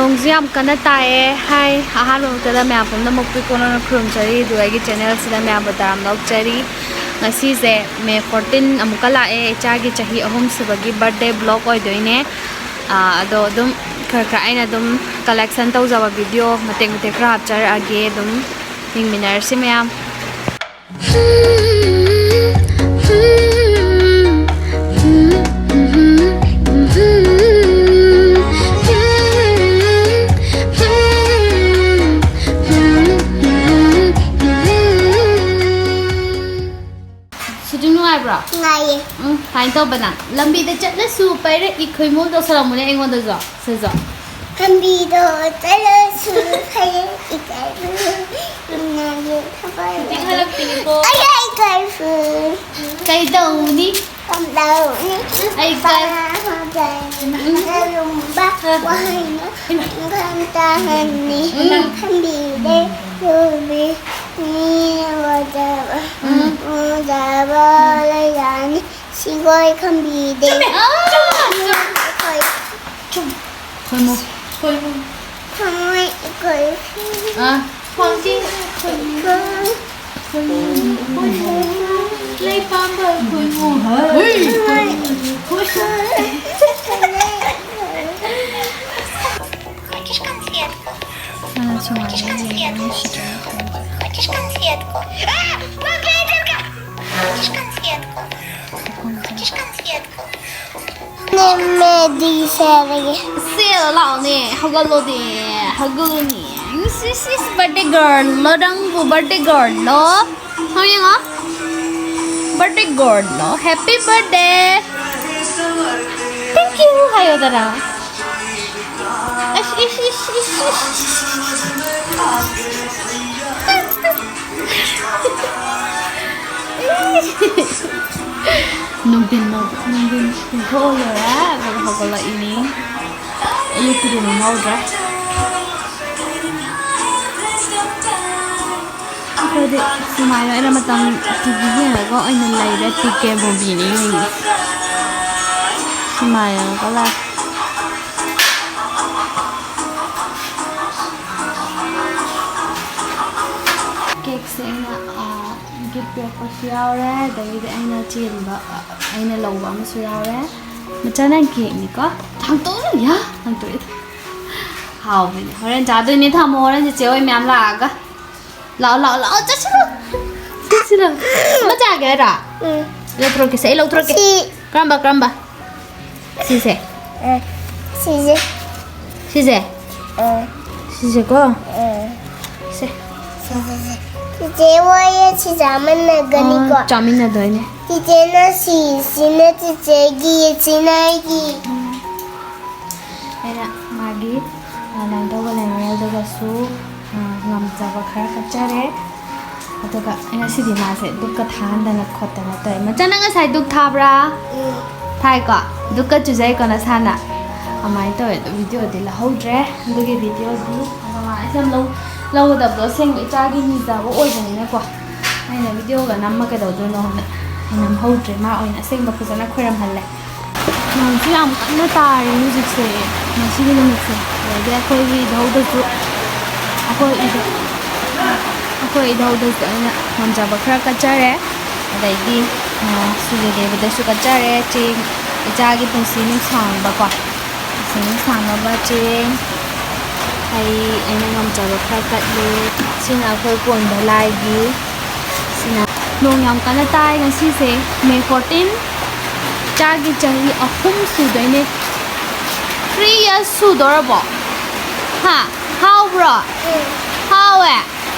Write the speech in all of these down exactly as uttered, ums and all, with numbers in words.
ꯅꯣꯡꯁꯨ ꯌꯥꯝ ꯀꯟꯅ ꯇꯥꯏꯌꯦ꯫ ꯍꯥꯏ, ꯑꯍꯥꯟꯕ ꯃꯛꯇꯗ ꯃꯌꯥꯝ ꯄꯨꯝꯅꯃꯛꯄꯨ ꯏꯀꯣꯟꯅꯅ ꯈꯨꯔꯨꯝꯖꯔꯤ, ꯑꯗꯨꯒ ꯑꯩꯒꯤ ꯆꯦꯅꯦꯜꯁꯤꯗ ꯃꯌꯥꯝꯕꯨ ꯇꯔꯥꯝꯅ ꯑꯣꯛꯆꯔꯤ꯫ ꯉꯁꯤꯁꯦ ꯃꯦ ꯐꯣꯔꯇꯤꯟ ꯑꯃꯨꯛꯀ ꯂꯥꯛꯑꯦ, ꯏꯆꯥꯒꯤ ꯆꯍꯤ ꯑꯍꯨꯝ ꯁꯨꯕꯒꯤ ꯕꯥꯔꯠꯗꯦ ꯕ꯭ꯂꯣꯛ ꯑꯣꯏꯗꯣꯏꯅꯦ꯫ ꯑꯥ, ꯑꯗꯣ ꯑꯗꯨꯝ ꯈꯔ ꯈꯔ ꯑꯩꯅ ꯑꯗꯨꯝ ꯀꯂꯦꯛꯁꯟ ꯇꯧꯖꯕ ꯚꯤꯗꯤꯑꯣ ꯃꯇꯦꯛ ꯃꯇꯦꯛ ꯈꯔ ꯍꯥꯞꯆꯔꯛꯑꯒꯦ, ꯑꯗꯨꯝ ꯌꯦꯡꯃꯤꯟꯅꯔꯁꯤ ꯃꯌꯥꯝ꯫ ꯁꯨꯇꯤꯡ ꯅꯨꯡꯉꯥꯏꯕ꯭ꯔꯣ? ꯅꯨꯡꯉꯥꯏꯌꯦ꯫ ꯎꯝ, ꯁꯨꯃꯥꯏꯅ ꯇꯧꯕ ꯅꯪ꯫ ꯂꯝꯕꯤꯗ ꯆꯠꯂꯁꯨ ꯄꯥꯏꯔꯛꯏ ꯈꯣꯏꯃꯨ ꯇꯧꯁꯜꯂꯝꯃꯨꯅꯦ ꯑꯩꯉꯣꯟꯗꯁꯨ꯫ ꯁꯤꯁꯨ꯫ ꯂꯝꯕꯤꯗ ꯆꯠꯂꯁꯨ ꯄꯥꯏꯔꯛꯏ ꯈꯣꯏꯃꯨ꯫ ꯏꯀꯥꯏꯕ ꯏꯀꯥꯏꯕ ꯊꯕꯛ ꯆꯤꯡꯈꯠꯂꯛꯄꯤꯅꯤꯀꯣ꯫ ꯑꯩ ꯏꯀꯥꯏꯕ꯫ ꯀꯩ ꯇꯧꯅꯤ? ꯀꯝꯗꯧꯅꯤ? ꯑꯩ ꯏꯀꯥꯏ꯫ ꯄꯥꯝꯖꯩ꯫ ꯀꯔꯝꯕ ꯋꯥꯍꯩꯅ ꯈꯟꯊꯍꯟꯅꯤ? ꯎꯝ꯫ ꯈꯟꯕꯤꯗꯦ꯫ ꯂꯨꯕꯤ ꯃꯤꯅ ꯋꯥꯖꯕ꯫ ꯎꯝ꯫ ꯋꯥꯖꯕ ꯂꯩꯔꯅꯤ꯫ ꯁꯤꯒꯣꯏ ꯈꯟꯕꯤꯗꯦ꯫ ꯆꯨꯝꯃꯦ꯫ ꯑꯥ! ꯆꯨꯝꯃꯦ꯫ ꯈꯣꯏꯃꯨ꯫ ꯈꯣꯏꯃꯨ꯫ ꯊꯃꯣꯏ ꯏꯀꯣꯏ꯫ ꯑꯥ꯫ ꯈꯣꯏꯃꯨ꯫ ꯈꯣꯏꯃꯨ꯫ ꯂꯩꯄꯥꯝꯕ ꯈꯣꯏꯃꯨ꯫ ꯍꯣꯏ꯫ ꯊꯃꯣꯏ ꯏꯀꯣꯏ꯫ Хочешь конфетку? Она сама. Хочешь конфетку? Хочешь конфетку? А! Хочешь конфетку? Хочешь конфетку? ꯅꯦꯝꯃꯦꯗꯤ ꯁꯦꯔꯒꯦ꯫ ꯁꯦꯜ ꯂꯥꯛꯑꯣꯅꯦ, ꯍꯧꯒꯠꯂꯣꯅꯦ, ꯍꯧꯒꯠꯂꯣꯅꯦ꯫ ꯏꯁ, ꯏꯁ, ꯏꯁ, ꯕꯥꯔꯗꯦ ꯒꯔꯜꯂꯣ ꯅꯪꯕꯨ, ꯕꯥꯔꯗꯦ ꯒꯔꯜꯂꯣ? ꯍꯣꯏ, ꯌꯦꯡꯉꯣ꯫ ꯕꯥꯔꯗꯦ ꯒꯔꯜꯂꯣ? Happy birthday! Thank you ꯍꯥꯏꯌꯣꯗꯅ꯫ ꯏꯁ, ꯏꯁ, ꯏꯁ, ꯏꯁ, ꯏꯁ꯫ ꯅꯨꯡꯊꯤꯟ ꯅꯨꯡꯊꯤꯟ ꯇꯨꯝꯊꯣꯛꯑ ꯂꯣꯏꯔꯦ, ꯑꯗꯨꯒ ꯍꯧꯒꯠꯂꯛꯏꯅꯤ꯫ ꯑꯌꯨꯛꯀꯤꯗꯤ ꯃꯝꯍꯧꯗ꯭ꯔꯦ꯫ ꯑꯩꯈꯣꯏꯗꯤ ꯁꯨꯃꯥꯏꯅ ꯑꯩꯅ ꯃꯇꯝ ꯇꯤ ꯚꯤ ꯌꯦꯡꯉꯒ ꯑꯣꯏꯅ ꯂꯩꯔꯦ꯫ P K ꯃꯨꯚꯤꯅꯤ ꯌꯦꯡꯉꯤꯁꯦ꯫ ꯁꯤꯃꯥ ꯌꯦꯡꯉꯒ ꯂꯥꯛ꯫ ꯑꯩꯅ ꯒꯤꯐ ꯄꯤꯔꯛꯄꯁꯨ ꯌꯥꯎꯔꯦ, ꯑꯗꯒꯤꯗꯤ ꯑꯩꯅ ꯆꯦꯟꯕ, ꯑ, ꯑꯩꯅ ꯂꯧꯕ ꯑꯃꯁꯨ ꯌꯥꯎꯔꯦ꯫ ꯃꯆꯥ, ꯅꯪ ꯀꯦꯛꯅꯤꯀꯣ? ꯍꯥꯡꯇꯣꯛꯎꯅꯨ, ꯌꯥ, ꯍꯥꯡꯇꯣꯛꯑꯦ꯫ ꯍꯥꯎꯕꯅꯦ꯫ ꯍꯣꯔꯦꯟ ꯆꯥꯗꯣꯏꯅꯦ꯫ ꯊꯝꯃꯣ, ꯍꯣꯔꯦꯟ ꯆꯦꯆꯦ ꯍꯣꯏ ꯃꯌꯥꯝ ꯂꯥꯛꯑꯒ꯫ ꯂꯥꯛꯑꯣ, ꯂꯥꯛꯑꯣ, ꯂꯥꯛꯑꯣ, ꯆꯠꯁꯤꯔꯣ? ꯆꯠꯁꯤꯔꯣ? ꯑꯃ ꯆꯥꯒꯦ ꯍꯥꯏꯔꯣ? ꯎꯝ꯫ ꯂꯧꯊꯣꯔꯛꯀꯦꯁꯦ, ꯑꯩ ꯂꯧꯊꯣꯔꯛꯀꯦ꯫ ꯁꯤ꯫ ꯀꯔꯝꯕ, ꯀꯔꯝꯕ? ꯁꯤꯁꯦ꯫ ꯑ, ꯁꯤꯁꯦ꯫ ꯁꯤꯁꯦ? ꯑ꯫ ꯁꯤꯁꯦꯀꯣ? ꯑ꯫ ꯁꯦ꯫ ꯁꯤꯁꯦ, ꯁꯦ꯫ ꯆꯤꯆꯦ ꯍꯣꯏ ꯁꯤ ꯆꯥꯃꯤꯟꯅꯒꯅꯤꯀꯣ? ꯑ, ꯆꯥꯃꯤꯟꯅꯗꯣꯏꯅꯦ꯫ ꯆꯤꯆꯦꯅ ꯁꯤ, ꯁꯤꯅ ꯆꯤꯆꯦꯒꯤ, ꯁꯤꯅ ꯑꯩꯒꯤ꯫ ꯎꯝ꯫ ꯑꯩꯅ ꯃꯥꯒꯤ, ꯑ, ꯂꯥꯏꯅꯤꯡꯊꯧ ꯃꯦꯃꯣꯔꯤꯌꯦꯜꯗꯨꯒꯁꯨ, ꯑ, ꯉꯝꯖꯕ ꯈꯔ ꯀꯠꯆꯔꯦ꯫ ꯑꯗꯨꯒ ꯑꯩ ꯉꯁꯤꯗꯤ ꯃꯥꯁꯦ ꯗꯨꯛꯀ ꯊꯥꯍꯟꯗꯅ ꯈꯣꯠꯇꯅ ꯇꯧꯋꯦ꯫ ꯃꯆꯥ, ꯅꯪ ꯉꯁꯥꯏ ꯗꯨꯛ ꯊꯥꯕ꯭ꯔꯥ? ꯎꯝ꯫ ꯊꯥꯏꯀꯣ? ꯗꯨꯛꯀ ꯆꯨꯖꯩꯀꯣ ꯅꯁꯥꯅ? ꯑꯗꯨꯃꯥꯏꯅ ꯇꯧꯋꯦ꯫ ꯑꯗꯣ ꯚꯤꯗꯤꯑꯣꯗꯤ ꯂꯧꯍꯧꯗ꯭ꯔꯦ꯫ ꯑꯗꯨꯒꯤ ꯚꯤꯗꯤꯑꯣꯗꯨ ꯑꯗꯨꯃꯥꯏꯅ ꯌꯥꯝ ꯂꯧ-, ꯂꯧꯒꯗꯕꯗꯣ ꯑꯁꯦꯡꯕ ꯏꯆꯥꯒꯤ ꯅꯤꯖꯕ ꯑꯣꯏꯕꯅꯤꯅꯀꯣ꯫ ꯑꯩꯅ ꯚꯤꯗꯤꯑꯣꯒ ꯅꯝꯃ ꯀꯩꯗꯧꯗꯣꯏꯅꯣꯅ ꯑꯩ ꯅꯝꯍꯧꯗ꯭ꯔꯦ꯫ ꯃꯥ ꯑꯣꯏꯅ ꯑꯁꯦꯡꯕ ꯐꯖꯅ ꯈꯣꯏꯔꯝꯍꯜꯂꯦ꯫ ꯅꯣꯡꯁꯨ ꯌꯥꯝ ꯀꯟꯅ ꯇꯥꯔꯤ ꯍꯧꯖꯤꯛꯁꯦ, ꯉꯁꯤꯒꯤ ꯅꯨꯃꯤꯠꯁꯦ꯫ ꯑꯗꯩꯗꯤ ꯑꯩꯈꯣꯏꯒꯤ ꯏꯙꯧꯗꯁꯨ, ꯑꯩꯈꯣꯏ ꯏꯙꯧ-, ꯑꯩꯈꯣꯏ ꯏꯙꯧꯗꯁꯨ ꯑꯩꯅ ꯉꯝꯖꯕ ꯈꯔ ꯀꯠꯆꯔꯦ꯫ ꯑꯗꯩꯗꯤ, ꯑ, ꯁꯤꯖ ꯗꯦꯕꯗꯁꯨ ꯀꯠꯆꯔꯦ, ꯆꯦꯡ, ꯏꯆꯥꯒꯤ ꯄꯨꯟꯁꯤ ꯅꯨꯡꯁꯥꯡꯕꯀꯣ꯫ ꯄꯨꯟꯁꯤ ꯅꯨꯡꯁꯥꯡꯅꯕ ꯆꯦꯡ, ꯍꯩ, ꯑꯩꯅ ꯉꯝꯖꯕ ꯈꯔ ꯀꯠꯂꯦ꯫ ꯁꯤꯅ ꯑꯩꯈꯣꯏ ꯀꯣꯟꯕ ꯂꯥꯏꯒꯤ꯫ ꯁꯤꯅ ꯅꯣꯡ ꯌꯥꯝ ꯀꯟꯅ ꯇꯥꯏ ꯉꯁꯤꯁꯦ, May fourteen꯫ ꯏꯆꯥꯒꯤ ꯆꯍꯤ ꯑꯍꯨꯝ ꯁꯨꯗꯣꯏꯅꯦ꯫ Three years ꯁꯨꯗꯣꯔꯕꯣ? ꯍꯥ? ꯍꯥꯎꯕ꯭ꯔꯣ? ꯍꯥꯎꯋꯦ?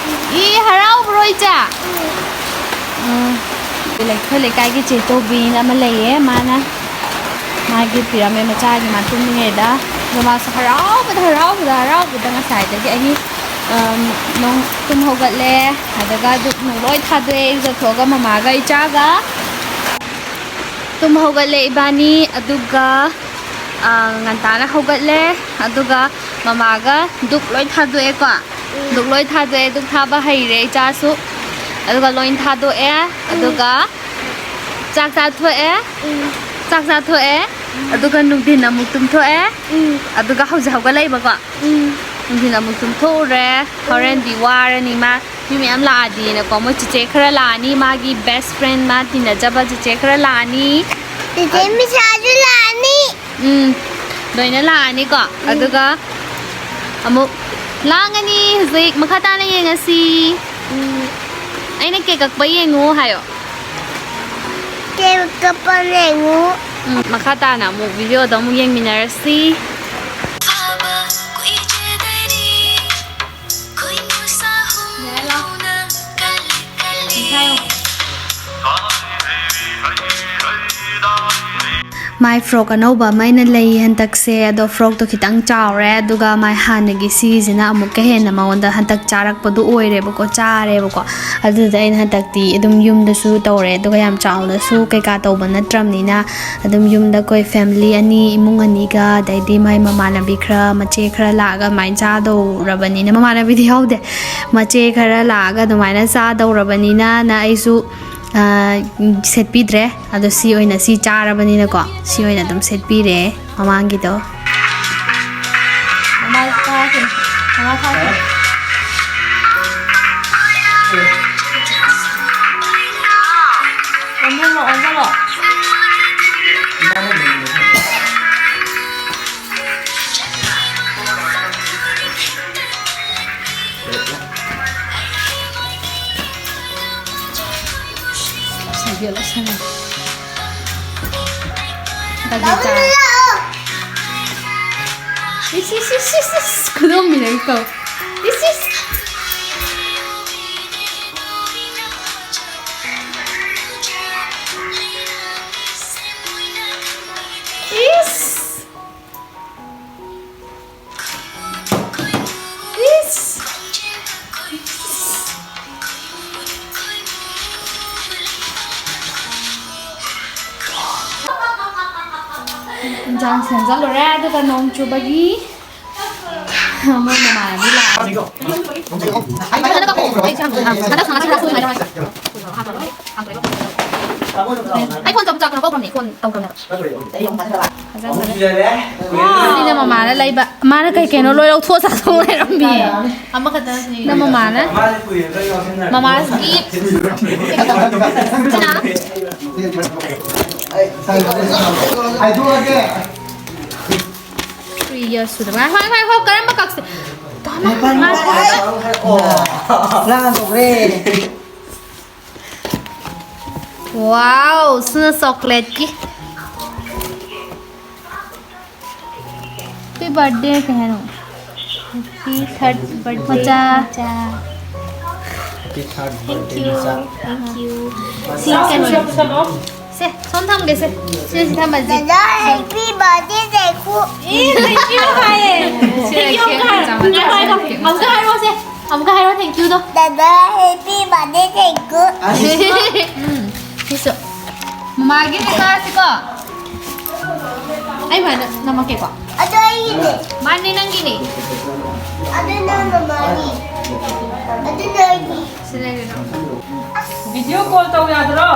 ꯏ, ꯍꯔꯥꯎꯕ꯭ꯔꯣ, ꯏꯆꯥ? ꯎꯝ꯫ ꯑꯩꯈꯣꯏ ꯂꯩꯀꯥꯏꯒꯤ ꯆꯦ ꯇꯣꯕꯤꯅ ꯑꯃ ꯂꯩꯌꯦ, ꯃꯥꯅ ꯃꯥꯒꯤ ꯄꯤꯔꯝꯃꯦ ꯃꯆꯥꯒꯤ ꯃꯥ ꯇꯨꯝꯃꯤꯉꯩꯗ꯫ ꯑꯗꯣ ꯃꯥꯁꯨ ꯍꯔꯥꯎꯕꯗ, ꯍꯔꯥꯎꯕꯗ, ꯍꯔꯥꯎꯕꯗ ꯉꯁꯥꯏꯗꯒꯤ ꯑꯍꯤꯡ, ꯑꯝ, ꯅꯣꯡ ꯇꯨꯝ ꯍꯧꯒꯠꯂꯦ, ꯑꯗꯨꯒ ꯙꯨꯞ ꯅꯨꯡ ꯂꯣꯏ ꯊꯥꯗꯣꯛꯑꯦ, ꯏꯔꯨꯖꯊꯣꯛꯑꯒ ꯃꯃꯥꯒ ꯏꯆꯥꯒ꯫ ꯇꯨꯝ ꯍꯧꯒꯠꯂꯦ ꯏꯕꯥꯅꯤ, ꯑꯗꯨꯒ, ꯑ, ꯉꯟꯇꯥꯅ ꯍꯧꯒꯠꯂꯦ, ꯑꯗꯨꯒ ꯃꯃꯥꯒ ꯙꯨꯞ ꯂꯣꯏ ꯊꯥꯗꯣꯛꯑꯦꯀꯣ꯫ ꯙꯨꯞ ꯂꯣꯏ ꯊꯥꯗꯣꯛꯑꯦ, ꯙꯨꯞ ꯊꯥꯕ ꯍꯩꯔꯦ ꯏꯆꯥꯁꯨ꯫ ꯑꯗꯨꯒ ꯂꯣꯏ ꯊꯥꯗꯣꯛꯑꯦ, ꯑꯗꯨꯒ ꯆꯥꯛ ꯆꯥꯊꯣꯛꯑꯦ꯫ ꯎꯝ꯫ ꯆꯥꯛ ꯆꯥꯊꯣꯛꯑꯦ, ꯎꯝ꯫ ꯑꯗꯨꯒ ꯅꯨꯡꯊꯤꯟ ꯑꯃꯨꯛ ꯇꯨꯝꯊꯣꯛꯑꯦ꯫ ꯎꯝ꯫ ꯑꯗꯨꯒ ꯍꯧꯖꯤꯛ ꯍꯧꯒꯠꯂꯛꯏꯕꯀꯣ꯫ ꯎꯝ꯫ ꯅꯨꯡꯊꯤꯟ ꯑꯃꯨꯛ ꯇꯨꯝꯊꯣꯛꯎꯔꯦ꯫ ꯎꯝ꯫ ꯍꯣꯔꯦꯟꯗꯤ ꯋꯥꯔꯅꯤ ꯃꯥ꯫ ꯃꯤ ꯃꯌꯥꯝ ꯂꯥꯛꯑꯗꯤꯅꯀꯣ, ꯃꯣꯏ ꯆꯤꯆꯦ ꯈꯔ ꯂꯥꯛꯑꯅꯤ, ꯃꯥꯒꯤ best friend, ꯃꯥ ꯇꯤꯟꯅꯖꯕ ꯆꯤꯆꯦ ꯈꯔ ꯂꯥꯛꯑꯅꯤ꯫ ꯆꯤꯆꯦ ꯃꯤꯁꯥꯁꯨ ꯂꯥꯛꯑꯅꯤ꯫ ꯎꯝ, ꯂꯣꯏꯅ ꯂꯥꯛꯑꯅꯤꯀꯣ꯫ ꯎꯝ꯫ ꯑꯗꯨꯒ ꯑꯃꯨꯛ ꯂꯥꯡꯉꯅꯤ꯫ ꯍꯧꯖꯤꯛ ꯃꯈꯥ ꯇꯥꯅ ꯌꯦꯡꯉꯁꯤ꯫ ꯎꯝ꯫ ꯑꯩꯅ ꯀꯦꯛ ꯀꯛꯄ ꯌꯦꯡꯉꯨ ꯍꯥꯏꯌꯣ꯫ ꯀꯦꯛ ꯀꯛꯄ ꯌꯦꯡꯉꯨ꯫ ꯎꯝ, ꯃꯈꯥ ꯇꯥꯅ ꯑꯃꯨꯛ videoꯗ ꯑꯃꯨꯛ ꯌꯦꯡꯃꯤꯟꯅꯔꯁꯤ꯫ My frock ꯑꯅꯧꯕ ꯑꯃ ꯑꯩꯅ ꯂꯩ ꯍꯟꯗꯛꯁꯦ, ꯑꯗꯣ frockꯇꯣ ꯈꯤꯇꯪ ꯆꯥꯎꯔꯦ, ꯑꯗꯨꯒ my ꯍꯥꯟꯅꯒꯤ ꯁꯤꯒꯤꯁꯤꯅ ꯑꯃꯨꯛꯀ ꯍꯦꯟꯅ ꯃꯉꯣꯟꯗ ꯍꯟꯗꯛ ꯆꯥꯔꯛꯄꯗꯣ ꯑꯣꯏꯔꯦꯕꯀꯣ, ꯆꯥꯔꯦꯕꯀꯣ꯫ ꯑꯗꯨꯗ ꯑꯩꯅ ꯍꯟꯗꯛꯇꯤ ꯑꯗꯨꯝ ꯌꯨꯝꯗꯁꯨ ꯇꯧꯔꯦ, ꯑꯗꯨꯒ ꯌꯥꯝ ꯆꯥꯎꯅꯁꯨ ꯀꯩꯀꯥ ꯇꯧꯕ ꯅꯠꯇ꯭ꯔꯕꯅꯤꯅ, ꯑꯗꯨꯝ ꯌꯨꯝꯗ ꯑꯩꯈꯣꯏ family ꯑꯅꯤ, ꯏꯃꯨꯡ ꯑꯅꯤꯒ, ꯑꯗꯩꯗꯤ ꯃꯥꯏ ꯃꯃꯥꯟꯅꯕꯤ ꯈꯔ, ꯃꯆꯦ ꯈꯔ ꯂꯥꯛꯑꯒ ꯑꯗꯨꯃꯥꯏꯅ ꯆꯥꯗꯧꯔꯕꯅꯤꯅ, ꯃꯃꯥꯟꯅꯕꯤꯗꯤ ꯌꯥꯎꯗꯦ, ꯃꯆꯦ ꯈꯔ ꯂꯥꯛꯑꯒ ꯑꯗꯨꯃꯥꯏꯅ ꯆꯥꯗꯧꯔꯕꯅꯤꯅꯅ ꯑꯩꯁꯨ, ꯑ, ꯁꯦꯠꯄꯤꯗ꯭ꯔꯦ꯫ ꯑꯗꯣ ꯁꯤ ꯑꯣꯏꯅ, ꯁꯤ ꯆꯥꯔꯕꯅꯤꯅꯀꯣ, ꯁꯤ ꯑꯣꯏꯅ ꯑꯗꯨꯝ ꯁꯦꯠꯄꯤꯔꯦ ꯃꯃꯥꯡꯒꯤꯗꯣ꯫ ꯃꯃꯥ ꯐꯥꯈꯤꯅꯤ, ꯃꯃꯥ ꯐꯥꯈꯤꯅꯤ꯫ ꯑꯣꯟꯁꯤꯜꯂꯣ, ꯑꯣꯟꯁꯤꯜꯂꯣ꯫ ꯂꯧꯁꯤꯟꯒꯦ, ꯂꯧꯁꯤꯟꯒꯦ꯫ ꯗꯥꯗꯤ ꯆꯥꯔꯦ꯫ ꯏꯁ, ꯏꯁ, ꯏꯁ, ꯏꯁ, ꯏꯁ, ꯈꯨꯗꯣꯝꯕꯤꯔꯩ ꯀꯧ꯫ ꯏꯁ, ꯏꯁ꯫ ꯏꯁ꯫ ꯏꯁ! ꯏꯟꯖꯥꯡ ꯁꯦꯝꯖꯜꯂꯨꯔꯦ, ꯑꯗꯨꯒ ꯅꯣꯡ ꯆꯨꯕꯒꯤ ꯃꯣꯏ ꯃꯃꯥꯟꯅꯕꯤ ꯂꯥꯛꯑꯦ꯫ ꯍꯟꯗꯛ ꯉꯁꯤ ꯂꯥꯛꯄ ꯅꯨꯡꯉꯥꯏꯔꯣꯏ꯫ ꯑꯩ ꯐꯣꯟ ꯇꯧꯕ ꯆꯥꯛ ꯀꯩꯅꯣ ꯀꯧꯈ꯭ꯔꯕꯅꯦ, ꯐꯣꯟ ꯇꯧꯈ꯭ꯔꯕꯅꯦꯕ꯫ ꯐꯖ, ꯐꯖ꯫ ꯁꯤꯅ ꯃꯃꯥꯅ ꯂꯩꯕ꯫ ꯃꯥꯅ ꯀꯩ ꯀꯩꯅꯣ ꯂꯣꯏ ꯂꯧꯊꯣꯛꯑ ꯆꯥꯊꯣꯛ ꯂꯩꯔꯝꯃꯤ꯫ ꯑꯃꯈꯛꯇ ꯅꯠꯇꯦ꯫ ꯅꯪ ꯃꯃꯥꯅ꯫ ꯃꯃꯥꯒꯤ꯫ ꯁꯤꯅ꯫ ꯍꯥꯏꯗꯣꯛꯑꯒꯦ꯫ Three years ꯁꯨꯗꯕ꯫ ꯉꯥꯏꯈꯣ, ꯉꯥꯏꯈꯣ, ꯉꯥꯏꯈꯣ, ꯀꯔꯝꯕ ꯀꯛꯁꯦ? ꯇꯣꯝꯕ, ꯉꯥꯏꯈꯣ꯫ ꯂꯥꯡ ꯇꯧꯈ꯭ꯔꯦ꯫ Wow, ꯁꯤꯅ chocolate ꯀꯤ꯫ Happy birthday ꯀꯩ ꯍꯥꯏꯅꯣ? Happy third birthday꯫ ꯃꯆꯥ꯫ ꯃꯆꯥ꯫ Happy third birthday ꯃꯆꯥ꯫ Thank you꯫ ꯁꯤ ꯀꯩꯅꯣ꯫ ꯁꯦ, ꯁꯣꯝ ꯊꯝꯒꯦ ꯁꯦ꯫ ꯁꯤ, ꯁꯤ ꯊꯝꯃꯁꯤ꯫ ꯗꯗꯥ, happy birthday ꯇꯦꯡꯀꯨ꯫ A, thank you ꯍꯥꯏꯌꯦ꯫ ꯁꯤ thank you ꯑꯃꯨꯛꯀ ꯍꯥꯏꯔꯣ꯫ ꯉꯥꯏꯈꯣ, ꯉꯥꯏꯈꯣ꯫ ꯑꯃꯨꯛꯀ ꯍꯥꯏꯔꯣꯁꯦ꯫ ꯑꯃꯨꯛꯀ ꯍꯥꯏꯔꯣ thank you ꯗꯣ꯫ ꯗꯗꯥ, happy birthday ꯇꯦꯡꯀꯨ꯫ ꯎꯝ, ꯁꯤꯁꯨ꯫ ꯃꯃꯥꯒꯤ ꯆꯥꯔꯁꯤꯀꯣ꯫ ꯑꯩ ꯁꯨꯃꯥꯏꯅ ꯅꯝꯃꯛꯀꯦꯀꯣ꯫ ꯑꯗꯣ ꯑꯩꯒꯤꯅꯦ꯫ ꯃꯥꯅꯦ ꯅꯪꯒꯤꯅꯦ꯫ ꯑꯗꯨ ꯅꯪ ꯃꯃꯥꯒꯤ꯫ ꯑꯗꯨ ꯅꯪꯒꯤ꯫ ꯁꯤ ꯂꯩꯔꯦ ꯅꯪ꯫ Video call ꯇꯧ ꯌꯥꯗ꯭ꯔꯣ?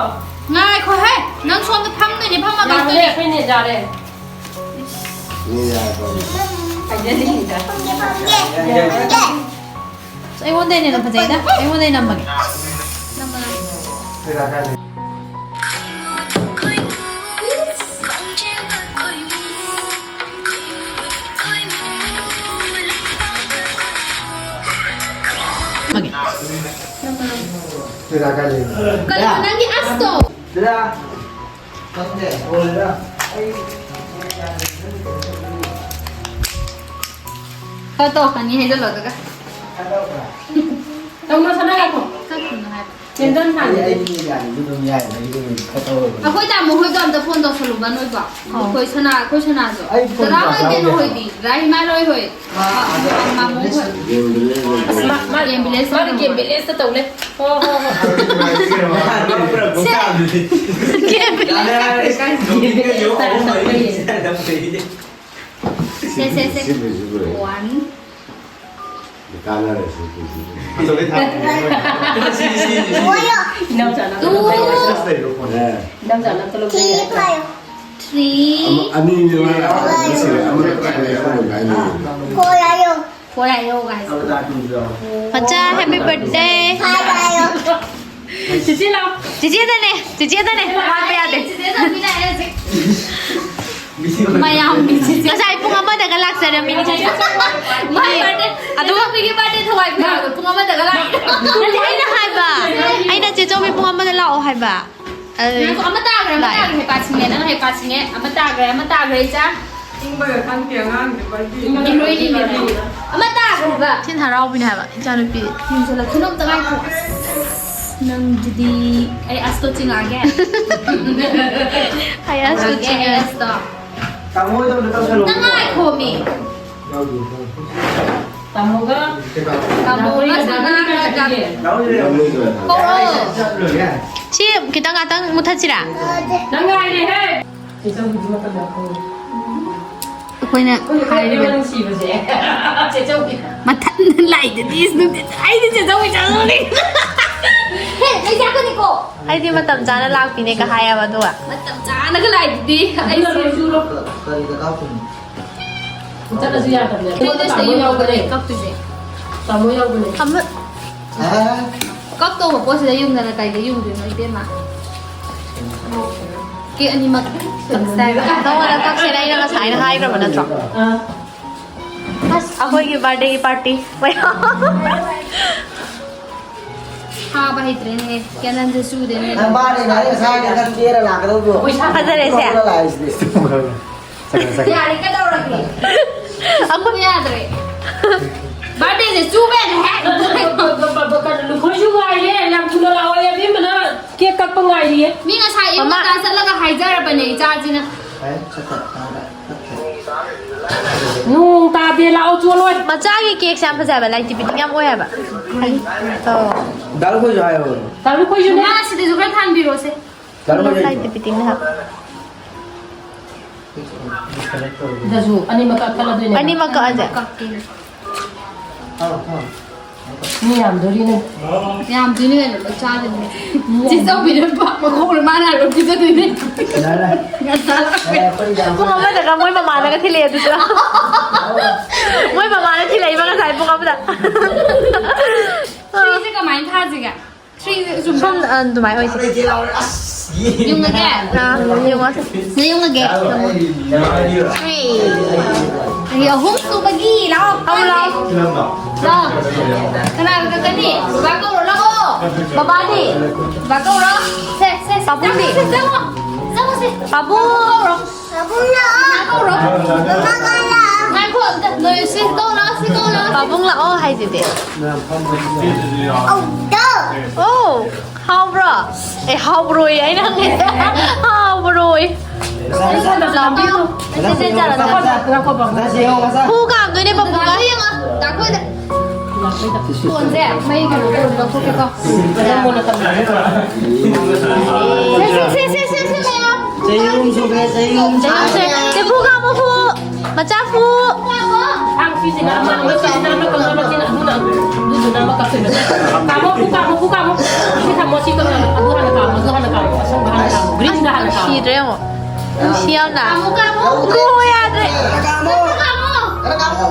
ꯉꯥꯏꯈꯣꯍꯦ, ꯅꯪ ꯁꯣꯝꯗ ꯐꯝꯗꯣꯏꯅꯦ, ꯐꯝꯃꯒ ꯌꯥꯔꯦ, ꯀꯩꯗꯧꯔꯤ? ꯑꯩꯈꯣꯏꯅꯦ ꯌꯥꯔꯦ꯫ ꯍꯥꯏꯖꯅꯤꯡꯉꯤꯗ꯫ ꯐꯝꯒꯦ, ꯐꯝꯒꯦ꯫ ꯐꯝꯒꯦ꯫ ꯑꯁ, ꯑꯩꯉꯣꯟꯗꯩꯅ ꯍꯦꯟꯅ ꯐꯖꯩꯗ꯫ ꯑꯩꯉꯣꯟꯗꯩ ꯅꯝꯃꯒꯦ꯫ ꯅꯝꯃꯣ, ꯅꯝꯃꯣ꯫ ꯅꯝꯃꯒꯦ꯫ ꯀꯩꯅꯣ ꯅꯪꯒꯤ ꯑꯁꯇꯣ? ꯈꯔ ꯇꯧꯔꯛꯀꯅꯤ ꯍꯥꯏꯖꯜꯂꯣ ꯑꯗꯨꯒ꯫ ꯇꯧꯅꯣ ꯁꯅꯥ ꯉꯥꯏꯈꯣ꯫ ꯀꯛꯈꯤꯅꯣ ꯍꯥꯏꯕ꯫ ꯀꯦꯟꯗꯜ ꯊꯥꯟꯒꯦ꯫ ꯑꯩꯗꯤ ꯌꯥꯅꯤꯗꯤ ꯑꯗꯨꯝ ꯌꯥꯏ, ꯑꯩꯗꯤ ꯑꯗꯨꯝ ꯈꯔ ꯇꯧꯔꯒꯦ꯫ ꯑꯩꯈꯣꯏ ꯇꯥꯃꯣ ꯍꯣꯏꯗꯣ ꯑꯝꯇ ꯐꯣꯟ ꯇꯧꯁꯜꯂꯨꯕ ꯅꯣꯏꯕꯣ꯫ ꯑꯣ꯫ ꯑꯩꯈꯣꯏ ꯁꯅꯥ, ꯑꯩꯈꯣꯏ ꯁꯅꯥꯁꯨ꯫ ꯑꯩ ꯐꯣꯟ ꯗꯗꯥ ꯍꯣꯏ ꯄꯥꯏꯍꯧꯗꯦ꯫ ꯀꯩꯅꯣ ꯍꯣꯏꯗꯤ, ꯔꯥꯍꯤꯃꯥ ꯂꯣꯏ ꯍꯣꯏ꯫ ꯃꯥ ꯑꯥꯗ ꯃꯥ-, ꯃꯥꯃꯣ ꯍꯣꯏ꯫ ꯑꯁ, ꯃꯥ, ꯃꯥ, ꯒꯦꯝ ꯚꯤꯂꯦꯖ ꯃꯥꯗꯤ ꯇꯧ ꯒꯦꯝ ꯂꯩ꯫ ꯚꯤꯂꯦꯖꯇ ꯇꯧ ꯂꯩ꯫ ꯍꯣ, ꯍꯣ, ꯍꯣ꯫ ꯒꯦꯝ ꯚꯤꯂꯦꯖ ꯇꯧ ꯂꯩ꯫ ꯁꯦ, ꯁꯦ, ꯁꯦ꯫ ꯁꯤꯃꯁꯨ ꯂꯣꯏꯔꯦ꯫ One꯫ ꯀꯥꯟꯅꯔꯁꯤ ꯄꯨꯟꯁꯤꯗ꯫ ꯑꯆꯧꯕꯩ ꯊꯥꯛꯇꯅꯦ꯫ ꯁꯤ, ꯁꯤ, ꯁꯤ, ꯁꯤ꯫ ꯏꯅꯥꯎꯆꯥꯅ ꯑꯝꯇ ꯂꯧꯕꯤꯌꯨ꯫ Just ꯂꯩꯔꯣ ꯐꯣꯟ꯫ ꯅꯦ꯫ ꯏꯅꯥꯎꯆꯥꯅ ꯑꯝꯇ ꯂꯧꯕꯤꯌꯨ꯫ Three. ꯑꯃ-, ꯑꯅꯤꯅꯦ ꯃꯥꯅ ꯃꯁꯤꯗ ꯑꯃꯈꯛ ꯇꯥꯏꯅꯦ ꯑꯩꯈꯣꯏꯅ ꯍꯥꯏꯅꯩ꯫ Four ꯍꯥꯏꯌꯣ guys. ꯃꯆꯥ, happy birthday. Five ꯍꯥꯏꯌꯣ. ꯆꯤꯆꯦ ꯂꯥꯎ꯫ ꯆꯤꯆꯦꯗꯅꯦ, ꯆꯤꯆꯦꯗꯅꯦ ꯋꯥꯠꯄ ꯌꯥꯗꯦ꯫ ꯆꯤꯆꯦ ꯇꯝꯕꯤꯅ ꯍꯥꯏꯔꯁꯤ꯫ ꯃꯌꯥꯝꯒꯤ ꯆꯤꯆꯦ꯫ ꯉꯁꯥꯏ ꯄꯨꯡ ꯑꯃꯗꯒ ꯂꯥꯛꯆꯔꯝꯃꯤꯅꯦ ꯆꯤꯆꯦ꯫ ꯃꯥꯏ ꯕꯥꯔꯗꯦ꯫ ꯑꯗꯨꯒ ꯆꯤꯆꯦꯒꯤ ꯕꯥꯔꯗꯦ ꯊꯋꯥꯏ ꯈꯨꯌꯥꯗꯣ ꯄꯨꯡ ꯑꯃꯗꯒ ꯂꯥꯛꯑꯦ꯫ ꯅꯠꯇꯦ, ꯑꯩꯅ ꯍꯥꯏꯕ, ꯑꯩꯅ ꯆꯦ ꯆꯧꯕꯤ ꯄꯨꯡ ꯑꯃꯗ ꯂꯥꯛꯑꯣ ꯍꯥꯏꯕ꯫ ꯑꯗꯨ ꯉꯥꯏꯈꯣ, ꯑꯃ ꯇꯥꯈ꯭ꯔꯦ, ꯑꯃ ꯂꯥꯛꯑꯦ꯫ ꯇꯥꯈ꯭ꯔꯦ, ꯍꯩꯄꯥ ꯁꯤꯡꯉꯦ, ꯅꯪ ꯍꯩꯄꯥ ꯁꯤꯡꯉꯦ꯫ ꯑꯃ ꯇꯥꯈ꯭ꯔꯦ, ꯑꯃ ꯇꯥꯈ꯭ꯔꯦ, ꯏꯆꯥ꯫ ꯏꯪꯕꯒ ꯈꯪꯗꯦ ꯑꯉꯥꯡꯁꯦ ꯕꯥꯔꯗꯦ꯫ ꯏꯔꯣꯏꯅꯤꯅꯦ꯫ ꯑꯃ ꯇꯥꯈ꯭ꯔꯦꯕ꯫ ꯊꯤꯟ ꯍꯔꯥꯎꯕꯤꯅꯦ ꯍꯥꯏꯕ ꯏꯆꯥꯅꯨꯄꯤ꯫ ꯌꯦꯡꯁꯤꯜꯂꯛꯈꯤꯅꯣ ꯑꯝꯇ ꯉꯥꯏꯈꯣ꯫ ꯑꯁ, ꯅꯪꯗꯨꯗꯤ ꯑꯩ ꯑꯁꯇꯣ ꯆꯤꯡꯉꯛꯑꯒꯦ꯫ ꯑꯩ ꯑꯁꯇꯣ ꯆꯤꯡꯉꯛꯑꯒꯦ, ꯑꯩ ꯑꯁꯇꯣ꯫ ꯇꯥꯃꯣ ꯍꯣꯏꯗ ꯑꯝꯇ ꯇꯧꯁꯜꯂꯣ꯫ ꯅꯪ ꯉꯥꯏꯈꯣꯃꯤ꯫ ꯇꯥꯃꯣꯒ ꯇꯥꯃꯣꯒ ꯁꯅꯥꯒ ꯂꯧꯔꯦ꯫ ꯀꯧꯔꯛꯑꯣ꯫ ꯆꯠꯂꯨꯔꯦ꯫ ꯁꯤ ꯈꯤꯇꯪ ꯉꯥꯛꯇꯪ ꯃꯨꯊꯠꯁꯤꯔꯥ? ꯅꯪ ꯉꯥꯏꯔꯦꯍꯦ꯫ ꯆꯦꯆꯧꯒꯤꯗꯤ ꯃꯇꯝ ꯌꯥꯝ ꯍꯧꯔꯦ꯫ ꯑꯩꯈꯣꯏꯅ ꯑꯩꯈꯣꯏ ꯍꯥꯏꯔꯤꯕ ꯅꯨꯡꯁꯤꯕꯁꯦ꯫ ꯆꯦꯆꯧꯒꯤ꯫ ꯃꯊꯟ ꯂꯥꯛꯏꯗꯨꯗꯤ ꯏꯁ ꯅꯨꯡꯇꯤ ꯑꯩꯗꯤ ꯆꯦꯆꯧꯒꯤ ꯆꯥꯅꯤꯡꯉꯦ꯫ ꯍꯦ, ꯂꯩ ꯆꯥꯛꯀꯅꯤꯀꯣ꯫ ꯑꯩꯗꯤ ꯃꯇꯝ ꯆꯥꯅ ꯂꯥꯛꯄꯤꯅꯦꯒ ꯍꯥꯏꯌꯦꯕ ꯑꯗꯨꯒ꯫ ꯃꯇꯝ ꯆꯥꯅꯒ ꯂꯥꯛꯏꯗꯨꯗꯤ꯫ ꯑꯗꯨꯅ ꯑꯩꯁꯦ ꯂꯣꯏ ꯆꯨꯔꯣ꯫ ꯀꯔꯤꯗ ꯀꯥꯞꯇꯣꯏꯅꯣ? ꯆꯠꯂꯁꯨ ꯌꯥꯗꯕꯅꯦ꯫ ꯇ꯭ꯔꯦꯟꯗ ꯁꯤꯗ ꯌꯨꯝ ꯌꯧꯕꯅꯦ ꯀꯛꯇꯣꯏꯁꯦ꯫ ꯇꯥꯃꯣ ꯌꯧꯕꯅꯦ꯫ ꯑꯃ ꯑꯦ? ꯀꯛꯇꯧꯕ ꯄꯣꯠꯁꯤꯗ ꯌꯨꯝꯗꯅ ꯀꯩꯗ ꯌꯨꯝꯗꯣꯏꯅꯣ ꯏꯕꯦꯝꯃ? ꯀꯦꯛ ꯑꯅꯤꯃꯛ ꯇꯛꯁ ꯇꯥꯏꯕ꯫ ꯅꯉꯣꯟꯗ ꯀꯛꯁꯦꯅ ꯑꯩꯅ ꯉꯁꯥꯏꯅ ꯍꯥꯏꯈ꯭ꯔꯕ ꯅꯠꯇ꯭ꯔꯣ? ꯑꯥ꯫ ꯑꯁ ꯑꯩꯈꯣꯏꯒꯤ ꯕꯥꯔꯗꯦꯒꯤ ꯄꯥꯔꯇꯤ ꯃꯌꯥꯝ꯫ ꯐꯥꯕ ꯍꯩꯇ꯭ꯔꯦꯅꯦ, ꯀꯦꯅꯟꯁꯦ ꯆꯨꯗꯦꯅꯦ꯫ ꯅꯪ ꯕꯥꯔꯗꯦ ꯉꯥꯏ ꯉꯁꯥꯏꯗꯤ ꯈꯔ ꯀꯦꯔ ꯂꯥꯛꯀꯗꯧꯗꯣ꯫ ꯐꯖꯔꯦꯁꯦ꯫ ꯂꯥꯛꯏꯁꯤꯗꯤ꯫ ꯌꯥꯔꯦ, ꯀꯩꯗꯧꯔꯒꯦ? ꯑꯃꯨꯛ ꯌꯥꯗ꯭ꯔꯦ꯫ ꯕꯥꯔꯗꯦꯁꯦ ꯆꯨꯕ ꯌꯥꯗꯦ ꯍꯦꯛ꯫ ꯂꯨꯈꯣꯏꯁꯨ ꯉꯥꯏꯔꯦ, ꯌꯥꯝ ꯊꯨꯅ ꯂꯥꯛꯑꯣ, ꯑꯕꯦꯝꯃꯅ ꯀꯦꯛ ꯀꯛꯄ ꯉꯥꯏꯔꯤꯌꯦ꯫ ꯃꯤ ꯉꯁꯥꯏ ꯑꯌꯨꯛ ꯃꯃꯥ꯫ ꯉꯟꯇꯥ ꯆꯠꯂꯒ ꯍꯥꯏꯖꯔꯕꯅꯦ ꯏꯆꯥꯁꯤꯅ꯫ ꯑꯦ, ꯆꯠꯈ꯭ꯔꯦ, ꯆꯠꯈ꯭ꯔꯦ, ꯆꯠꯈ꯭ꯔꯦ꯫ ꯅꯣꯡ ꯇꯥꯗꯦ, ꯂꯥꯛꯑꯣ, ꯆꯣꯠꯂꯣꯏ꯫ ꯃꯆꯥꯒꯤ ꯀꯦꯛꯁꯦ ꯌꯥꯝ ꯐꯖꯕ, ꯂꯥꯏꯇꯤꯕꯤꯇꯤꯡ ꯌꯥꯝ ꯑꯣꯏ ꯍꯥꯏꯕ꯫ ꯑꯧ꯫ ꯗꯥ ꯂꯨꯈꯣꯏꯁꯨ ꯍꯥꯏꯌꯣ꯫ ꯇꯥ ꯂꯨꯈꯣꯏꯁꯨꯅꯦ꯫ ꯃꯥ ꯁꯤꯗꯁꯨ ꯈꯔ ꯊꯥꯟꯕꯤꯔꯣꯁꯦ꯫ ꯗꯥ ꯂꯨꯈꯣꯏꯁꯨ꯫ ꯂꯥꯏꯇꯤꯕꯤꯇꯤꯡꯅꯦ ꯍꯥꯏꯕ꯫ ꯁꯤꯗꯁꯨ ꯑꯅꯤꯃꯛ ꯀꯛꯊꯠꯂꯗꯣꯏꯅꯦ꯫ ꯑꯅꯤꯃꯛ ꯀꯛꯑꯁꯦ꯫ ꯀꯛꯀꯦ꯫ ꯃꯤ ꯌꯥꯝꯗꯣꯔꯤꯅꯦ꯫ ꯌꯥꯝꯗꯣꯏꯅꯦ ꯀꯩꯅꯣ, ꯂꯣꯏ ꯆꯥꯗꯣꯏꯅꯦ꯫ ꯆꯦ ꯆꯧꯕꯤꯅ ꯄꯥꯛ ꯃꯈꯣꯡꯅ ꯃꯥꯅ ꯍꯥꯏꯕ ꯄꯤꯖꯗꯣꯏꯅꯦ꯫ ꯌꯥꯔꯦ꯫ ꯉꯟꯇꯥ ꯂꯥꯛꯄꯩ꯫ ꯑꯦ, ꯑꯩꯈꯣꯏ ꯌꯥꯝ ꯄꯨꯡ ꯑꯃꯗꯒ ꯃꯣꯏ ꯃꯃꯥꯅꯒ ꯊꯤꯜꯂꯛꯑꯦ ꯑꯗꯨꯁꯨ꯫ ꯃꯣꯏ ꯃꯃꯥꯅ ꯊꯤꯜꯂꯛꯏꯕ ꯉꯁꯥꯏ ꯄꯨꯡ ꯑꯃꯗ꯫ ꯊ꯭ꯔꯤꯁꯦ ꯀꯃꯥꯏꯅ ꯊꯥꯁꯤꯒꯦ? ꯊ꯭ꯔꯤꯁꯦ ꯁꯨꯝ ꯁꯨꯝ, ꯑ, ꯑꯗꯨꯃꯥꯏꯅ ꯑꯣꯏꯁꯦ꯫ ꯌꯨꯡꯉꯒꯦ? ꯑꯥ, ꯌꯨꯡꯉꯁꯦ꯫ ꯅ ꯌꯨꯡꯉꯒꯦ꯫ ꯊ꯭ꯔꯤ꯫ ꯑꯩ ꯑꯍꯨꯝ ꯁꯨꯕꯒꯤ ꯂꯥꯛꯑꯣ꯫ ꯂꯥꯛꯑꯣ, ꯂꯥꯛꯑꯣ꯫ ꯂꯥꯛꯑꯣ꯫ ꯀꯅꯥ ꯀꯛꯀꯅꯤ? ꯕꯕꯥ ꯀꯧꯔꯣ, ꯂꯥꯛꯑꯣ꯫ ꯕꯕꯥꯗꯤ? ꯕꯕꯥ ꯀꯧꯔꯣ꯫ ꯁꯦ, ꯁꯦ, ꯁꯦ, ꯄꯥꯕꯨꯡꯗꯤ? ꯆꯪꯉꯣ, ꯆꯪꯉꯣ, ꯆꯪꯉꯣ, ꯁꯦ꯫ ꯄꯥꯕꯨꯡ꯫ ꯀꯧꯔꯣ꯫ ꯄꯥꯕꯨꯡ ꯂꯥꯛꯑꯣ꯫ ꯉꯥꯏꯈꯣ, ꯑꯝꯇ ꯅꯣꯏ ꯁꯤ ꯀꯧ ꯂꯥꯛꯑꯣ, ꯁꯤ ꯀꯧ ꯂꯥꯛꯑꯣ꯫ ꯄꯥꯕꯨꯡ ꯂꯥꯛꯑꯣ ꯍꯥꯏꯁꯤꯗꯤ꯫ ꯑꯧ, ꯇꯧ꯫ ꯑꯣ, ꯍꯥꯎꯕ꯭ꯔꯣ? ꯑꯦ, ꯍꯥꯎꯕ꯭ꯔꯣꯌꯦ, ꯑꯩꯅ ꯍꯪꯉꯤꯁꯦ꯫ ꯍꯥꯎꯕ꯭ꯔꯣꯌꯦ꯫ ꯉꯥꯏꯈꯣ, ꯉꯥꯏꯈꯣ, ꯉꯥꯏꯈꯣ꯫ ꯐꯨ ꯀꯥꯝꯗꯣꯏꯅꯦ ꯄꯥꯕꯨꯡꯒ꯫ ꯌꯦꯡꯉꯣ, ꯇꯥꯛꯄꯤꯗ꯫ ꯐꯣꯟꯁꯦ ꯃꯩ ꯀꯩꯅꯣ ꯇꯧꯔꯗꯤ ꯂꯧꯊꯣꯛꯀꯦꯀꯣ꯫ ꯁꯦ, ꯁꯦ, ꯁꯦ, ꯁꯦ, ꯁꯦ, ꯁꯦ, ꯃꯌꯥꯝ꯫ ꯆꯍꯤ ꯑꯍꯨꯝ ꯁꯨꯈ꯭ꯔꯦ, ꯆꯍꯤ ꯑꯍꯨꯝ ꯁꯨꯈ꯭ꯔꯦ꯫ ꯁꯦ, ꯐꯨ ꯀꯥꯝꯃꯣ, ꯐꯨ꯫ ꯃꯆꯥ ꯐꯨ꯫ ꯀꯥꯝꯃꯣ꯫ ꯀꯥꯝꯃꯣ, ꯐꯨ ꯀꯥꯝꯃꯣ꯫ ꯁꯤ ꯊꯝꯃꯣ, ꯁꯤ ꯀꯥꯝꯃꯣ꯫ ꯑꯗꯨ ꯍꯥꯟꯅ ꯀꯥꯝꯃꯣ, ꯑꯗꯨ ꯍꯥꯟꯅ ꯀꯥꯝꯃꯣ꯫ ꯑꯁꯪꯕ ꯍꯥꯟꯅ ꯀꯥꯝꯃꯣ꯫ ꯒ꯭ꯔꯤꯟꯗ ꯍꯥꯟꯅ ꯀꯥꯝꯃꯣ꯫ ꯅꯨꯡꯁꯤꯗ꯭ꯔꯦ ꯌꯦꯡꯉꯣ꯫ ꯅꯨꯡꯁꯤ ꯌꯥꯝꯅ꯫ ꯀꯥꯝꯃꯣ, ꯀꯥꯝꯃꯣ꯫ ꯒ꯭ꯔꯣ ꯌꯥꯗ꯭ꯔꯦ꯫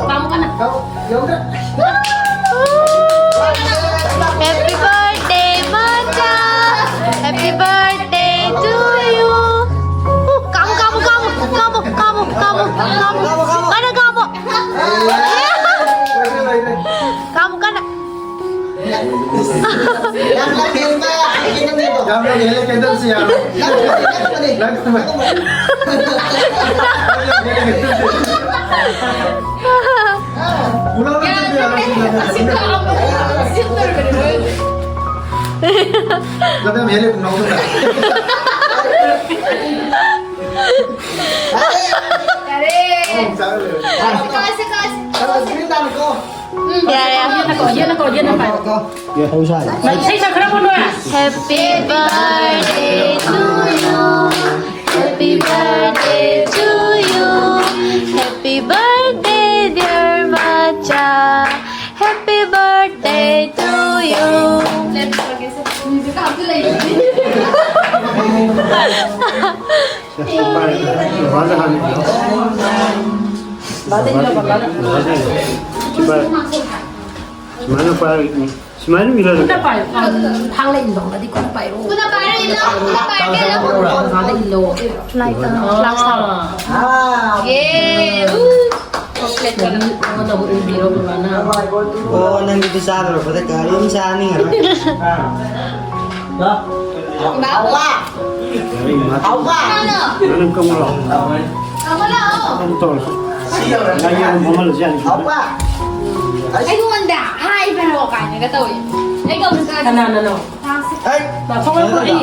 ꯀꯥꯝꯃꯣ ꯀꯟꯅ꯫ Happy birthday, ꯃꯆꯥ꯫ Happy birthday to you. ꯎ, ꯀꯥꯝꯃꯨ, ꯀꯥꯝꯃꯨ, ꯀꯥꯝꯃꯨ, ꯀꯥꯝꯃꯨ, ꯀꯥꯝꯃꯨ, ꯀꯥꯝꯃꯨ, ꯀꯥꯝꯃꯨ꯫ ꯀꯟꯅ ꯀꯥꯝꯃꯨ꯫ ꯀꯥꯝꯃꯨ ꯀꯟꯅ꯫ ꯌꯥꯝꯅ ꯍꯦꯜꯂꯦ, ꯀꯦꯟꯗꯜꯁꯤ ꯌꯥꯝ꯫ ꯅꯪ ꯊꯝꯃꯦ, ꯅꯪ ꯊꯝꯃꯦ꯫ ꯄꯨꯂꯞ ꯅꯠꯇꯕ ꯌꯥꯔꯣꯏ, ꯁꯤꯗ꯫ ꯅꯪ ꯍꯦꯜꯂꯦ, ꯄꯨꯡ ꯑꯍꯨꯝꯗ꯫ ꯌꯥꯔꯦ꯫ ꯑꯍꯨꯝ ꯆꯥꯔ ꯂꯣꯏꯔꯦ꯫ ꯀꯥꯁꯦ, ꯀꯥꯁꯦ꯫ ꯆꯥꯔ ꯂꯣꯏꯔꯦ, ꯒ꯭ꯔꯤꯟ ꯇꯥꯔꯦꯀꯣ꯫ ꯎꯝ, ꯌꯥꯔꯦ, ꯌꯥꯔꯦ꯫ ꯌꯦꯟꯅ ꯀꯧ, ꯌꯦꯟꯅ ꯀꯧ, ꯌꯦꯟꯅ ꯀꯧ꯫ ꯌꯦꯟꯅ ꯀꯧ꯫ ꯏꯁꯩ ꯁꯛꯈ꯭ꯔꯕꯣ ꯅꯣꯏ? Happy birthday to you. Happy birthday to you. Happy birthday, dear ꯃꯆꯥ꯫ ꯕꯕꯥꯗ ꯍꯥꯟꯅ ꯏꯜꯂꯣ꯫ ꯕꯕꯥꯗ ꯏꯜꯂꯣ, ꯕꯕꯥꯗ꯫ ꯕꯕꯥꯗ ꯏꯜꯂꯣ꯫ ꯁꯤ ꯄꯥꯏ-, ꯁꯨꯃꯥꯏꯅ ꯄꯥꯏꯔꯒ, ꯁꯨꯃꯥꯏꯅ ꯏꯜꯂꯒ꯫ ꯈꯨꯠꯅ ꯄꯥꯏꯌꯨ꯫ ꯊꯥꯡꯅ ꯏꯟꯗꯧꯅꯗꯤ ꯈꯨꯠ ꯄꯥꯏꯔꯣ꯫ ꯈꯨꯠꯅ ꯄꯥꯏꯔ ꯏꯜꯂꯣ, ꯈꯨꯠꯅ ꯄꯥꯏꯔ ꯏꯜꯂꯣ꯫ ꯕꯕꯥꯗ ꯏꯜꯂꯣ꯫ ꯂꯥꯏ ꯀꯠꯂꯣ꯫ ꯂꯥꯛ ꯁꯥꯔꯣ꯫ ꯌꯦ꯫ ꯎ꯫ Chocolate colour. ꯅꯉꯣꯟꯗ ꯑꯃꯨꯛ ꯏꯟꯕꯤꯔꯣ, ꯕꯕꯥꯅ꯫ ꯑꯣ, ꯅꯪꯒꯤꯗꯤ ꯆꯥꯗ꯭ꯔꯣ? ꯐꯖꯅ ꯀꯔꯤꯝ ꯆꯥꯅꯤꯡꯉꯔꯣꯏ꯫ ꯏꯃꯥ꯫ ꯀꯅꯥꯅꯣ? ꯅꯪ ꯀꯧꯔꯣ꯫ ꯀꯧꯔꯣ ꯂꯥꯛꯑꯣ꯫ ꯀꯩꯅꯣ ꯇꯧꯔꯁꯤ꯫ ꯉꯥꯔꯤ ꯑꯃ ꯐꯝꯍꯜꯂꯁꯤ ꯌꯥꯅꯤ꯫ ꯑꯩꯉꯣꯟꯗ ꯍꯥꯏꯕ꯭ꯔꯣ ꯀꯥꯏꯅꯒ ꯇꯧꯋꯦ꯫ ꯑꯩ ꯀꯧꯕꯁꯨ ꯇꯥꯗꯦ꯫ ꯀꯅꯥꯅꯅꯣ? ꯍꯩ! ꯂꯥꯛꯊꯣꯛꯈ꯭ꯔꯣ, ꯑꯩ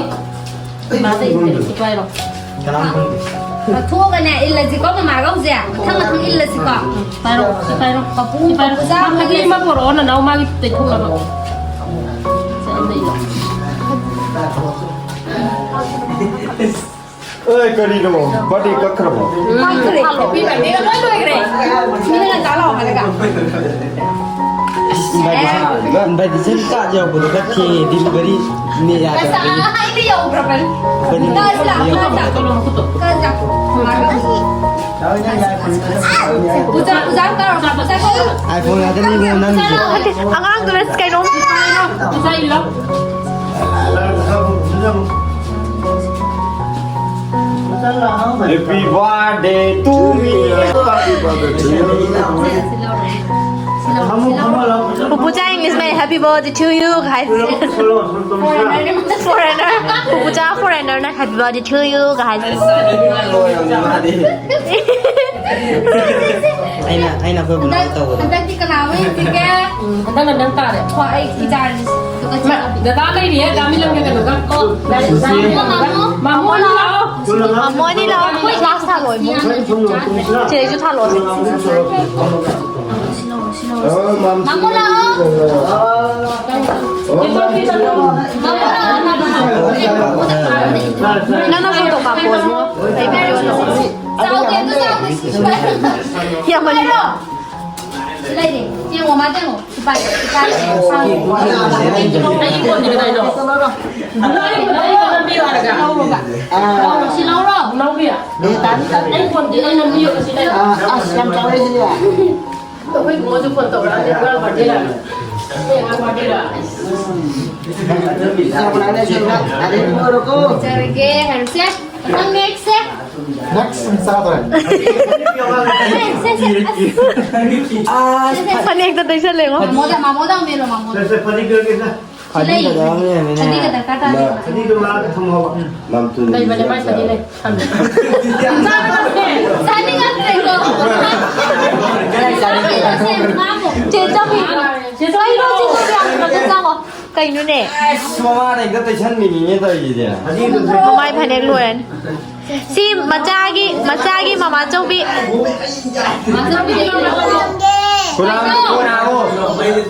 ꯏꯃꯥꯗ ꯏꯟꯗ꯭ꯔꯗꯤ ꯄꯥꯏꯔꯣ꯫ ꯀꯅꯥꯝ ꯈꯪꯗꯦ꯫ ꯂꯥꯛꯊꯣꯛꯑꯒꯅꯦ ꯏꯜꯂꯁꯤꯀꯣ ꯃꯃꯥꯒ ꯍꯧꯖꯤꯛ꯫ ꯃꯊꯪ ꯃꯊꯪ ꯏꯜꯂꯁꯤꯀꯣ꯫ ꯄꯥꯏꯔꯣ, ꯁꯤ ꯄꯥꯏꯔꯣ꯫ ꯄꯄꯨ, ꯁꯤ ꯄꯥꯏꯔꯣ꯫ ꯄꯄꯨ ꯆꯥ ꯃꯥ ꯐꯗꯤ ꯑꯃ ꯄꯣꯔꯛꯑꯣ, ꯅꯅꯥꯎ ꯃꯥꯒꯤ ꯇꯩꯊꯣꯛꯅꯕ꯫ ꯁꯤ ꯑꯝꯇ ꯏꯜꯂꯣ꯫ ꯑꯦ, ꯀꯔꯤꯅꯣ? ꯕꯥꯔꯗꯦ ꯀꯛꯈ꯭ꯔꯕꯣ? ꯀꯛꯈ꯭ꯔꯦ꯫ ꯍꯦꯄꯤ ꯕꯥꯔꯗꯦꯒ ꯂꯣꯏ ꯂꯣꯏꯈ꯭ꯔꯦ꯫ ꯃꯤꯅ ꯉꯟꯇꯥ ꯂꯥꯛꯑꯣ ꯍꯥꯏꯔꯒ꯫ ꯏꯟꯚꯥꯏꯇꯦꯁꯟ ꯀꯥꯔꯗ ꯌꯧꯔꯛꯄꯗꯣ ꯈꯔ ꯊꯦꯡꯉꯦ, ꯗꯤꯂꯤꯚꯔꯤ ꯅꯦꯠ ꯌꯥꯗꯕꯒꯤ꯫ ꯉꯁꯥꯏ ꯑꯩꯗꯤ ꯌꯧꯈ꯭ꯔꯕꯅꯤ꯫ ꯑꯩꯈꯣꯏꯗꯤ ꯀꯛꯑꯁꯤ ꯂꯥꯛꯑꯣ, ꯀꯛꯑꯁꯤ ꯂꯥꯛꯑꯣ꯫ ꯀꯛꯑꯁꯤ ꯂꯥꯛꯑꯣ꯫ ꯄꯨꯖꯥ, ꯄꯨꯖꯥ ꯀꯧꯔꯣ, ꯄꯨꯖꯥ ꯀꯧꯔꯣ꯫ ꯑꯥꯏꯐꯣꯟ ꯉꯥꯛꯇꯅꯤ ꯏꯕꯨꯡꯉꯣ ꯅꯝꯃꯤꯁꯦ꯫ ꯅꯠꯇꯦ, ꯑꯉꯥꯡꯗꯨꯅ ꯀꯩꯅꯣꯝ ꯄꯤꯊꯣꯔꯛꯏꯅꯣ꯫ ꯄꯨꯖꯥ ꯏꯜꯂꯣ꯫ Happy birthday to me. Happy birthday to you. Pupucha English may happy birthday to you, guys. Foreigner. Pupucha foreigner na happy birthday to you, guys. ꯑꯩꯅ, ꯑꯩꯅ ꯑꯩꯈꯣꯏ ꯕꯨꯡꯉꯣꯗ ꯇꯧꯕꯗꯣ꯫ ꯍꯟꯗꯛꯇꯤ ꯀꯅꯥ ꯑꯃ ꯌꯦꯡꯁꯤꯒꯦ? ꯎꯝ, ꯍꯟꯗꯛꯅ ꯅꯪ ꯇꯥꯔꯦ꯫ ꯍꯣꯏ, ꯑꯩ ꯏꯆꯥꯅꯤ꯫ ꯗꯗꯥ ꯂꯩꯔꯤꯌꯦ, ꯗꯥ ꯃꯤꯂꯟꯒ ꯀꯩꯅꯣꯒ꯫ ꯑꯣ, ꯗꯥ ꯃꯤꯂꯟꯒ꯫ ꯃꯥꯃꯣ ꯂꯥꯛꯑꯣ꯫ ꯃꯥꯃꯣ ꯑꯅꯤ ꯂꯥꯛꯑꯣ꯫ ꯑꯩꯈꯣꯏ ꯒ꯭ꯂꯥꯁ ꯊꯥꯜꯂꯣ ꯏꯕꯨꯡ꯫ ꯁꯤꯗꯩꯁꯨ ꯊꯥꯜꯂꯣ꯫ ꯃꯥꯃꯣ ꯂꯥꯛꯑꯣ꯫ ꯃꯥꯃꯣ ꯂꯥꯛꯑꯣ꯫ ꯅꯪꯅ ꯐꯣꯇꯣ ꯀꯥꯞꯄꯣ ꯏꯕꯨꯡꯉꯣ꯫ ꯑꯩ ꯚꯤꯗꯤꯑꯣ ꯂꯧ꯫ ꯆꯥꯎꯗꯦ, ꯑꯗꯨ ꯆꯥꯎꯗꯦ꯫ ꯌꯥꯝꯃꯟ-꯫ ꯁꯤ ꯂꯩꯔꯦ꯫ ꯌꯦꯡꯉꯣ, ꯃꯥ ꯌꯦꯡꯉꯣ꯫ ꯁꯤ ꯄꯥꯏ, ꯁꯤ ꯄꯥꯏ꯫ ꯑꯩ ꯀꯣꯟꯅꯤ ꯀꯩꯅꯣ꯫ ꯁꯤ ꯂꯧꯔꯣ꯫ ꯂꯧꯕ ꯌꯥ-, ꯑꯩ ꯀꯣꯟꯗꯤ ꯑꯩ ꯅꯝꯕꯤꯌꯣ, ꯁꯤ ꯂꯩꯔꯦ꯫ ꯑꯁ, ꯌꯥꯝ ꯆꯥꯎꯔꯦ ꯁꯤꯗꯤ꯫ ꯑꯩꯈꯣꯏ ꯏꯕꯨꯡꯉꯣꯁꯨ ꯐꯣꯟ ꯇꯧꯔꯛꯑꯝꯃꯦ, ꯑꯉꯥꯡ ꯕꯥꯔꯗꯦ ꯂꯥꯛꯑꯦ꯫ ꯑꯩ ꯑꯉꯥꯡ ꯕꯥꯔꯗꯦ ꯂꯥꯛꯑꯦ꯫ ꯆꯥꯎꯔꯦ, ꯆꯥꯎꯔꯦ꯫ ꯆꯥꯔꯒꯦ ꯍꯥꯏꯔꯨꯁꯦ꯫ ꯃꯊꯪ next ꯁꯦ꯫ Next ꯁꯨꯝ ꯆꯥꯗꯣꯔꯦ꯫ ꯁꯦ, ꯁꯦ, ꯁꯦ, ꯑꯁ꯫ ꯑꯁ, ꯐꯅꯦꯛꯇ ꯇꯩꯁꯜꯂꯦꯉꯣ꯫ ꯃꯥꯃꯣꯗ, ꯃꯥꯃꯣꯗ ꯑꯃꯨꯛ ꯃꯦꯜꯂꯣ, ꯃꯥꯃꯣꯗ꯫ ꯁꯦ, ꯁꯦ, ꯐꯗꯤꯒ ꯂꯩꯒꯦ, ꯁꯦ꯫ ꯁꯤ ꯂꯩ꯫ ꯐꯗꯤꯒ ꯗꯔꯀꯥꯔ ꯇꯥꯗꯦ꯫ ꯐꯗꯤꯗꯣ ꯃꯥꯗ ꯊꯝꯃꯣꯕ꯫ ꯂꯩꯕꯅꯦ, ꯃꯥꯏ ꯐꯗꯤ ꯂꯩ꯫ ꯊꯝꯃꯦ꯫ ꯆꯥꯅꯤꯡꯉꯛꯇ꯭ꯔꯦꯀꯣ꯫ ꯆꯦ ꯆꯧꯕꯤ꯫ ꯆꯦ ꯆꯧꯕꯤ꯫ ꯀꯩꯅꯣ, ꯆꯦ ꯆꯧꯕꯤ, ꯌꯥꯝ ꯐꯖꯅ ꯆꯪꯉꯣ꯫ ꯀꯩꯅꯣꯅꯦ? ꯑꯁ, ꯃꯃꯥꯅ ꯍꯦꯛꯇ ꯇꯩꯁꯟꯕꯤꯅꯤꯅꯦ ꯇꯧꯔꯤꯁꯤꯗꯤ꯫ ꯃꯃꯥꯏ ꯐꯅꯦꯛ ꯂꯣꯏꯔꯅꯤ꯫ ꯁꯤ ꯃꯆꯥꯒꯤ, ꯃꯆꯥꯒꯤ ꯃꯃꯥꯆꯧꯕꯤ꯫ ꯈꯨꯔꯥꯡ, ꯈꯨꯔꯥꯡ꯫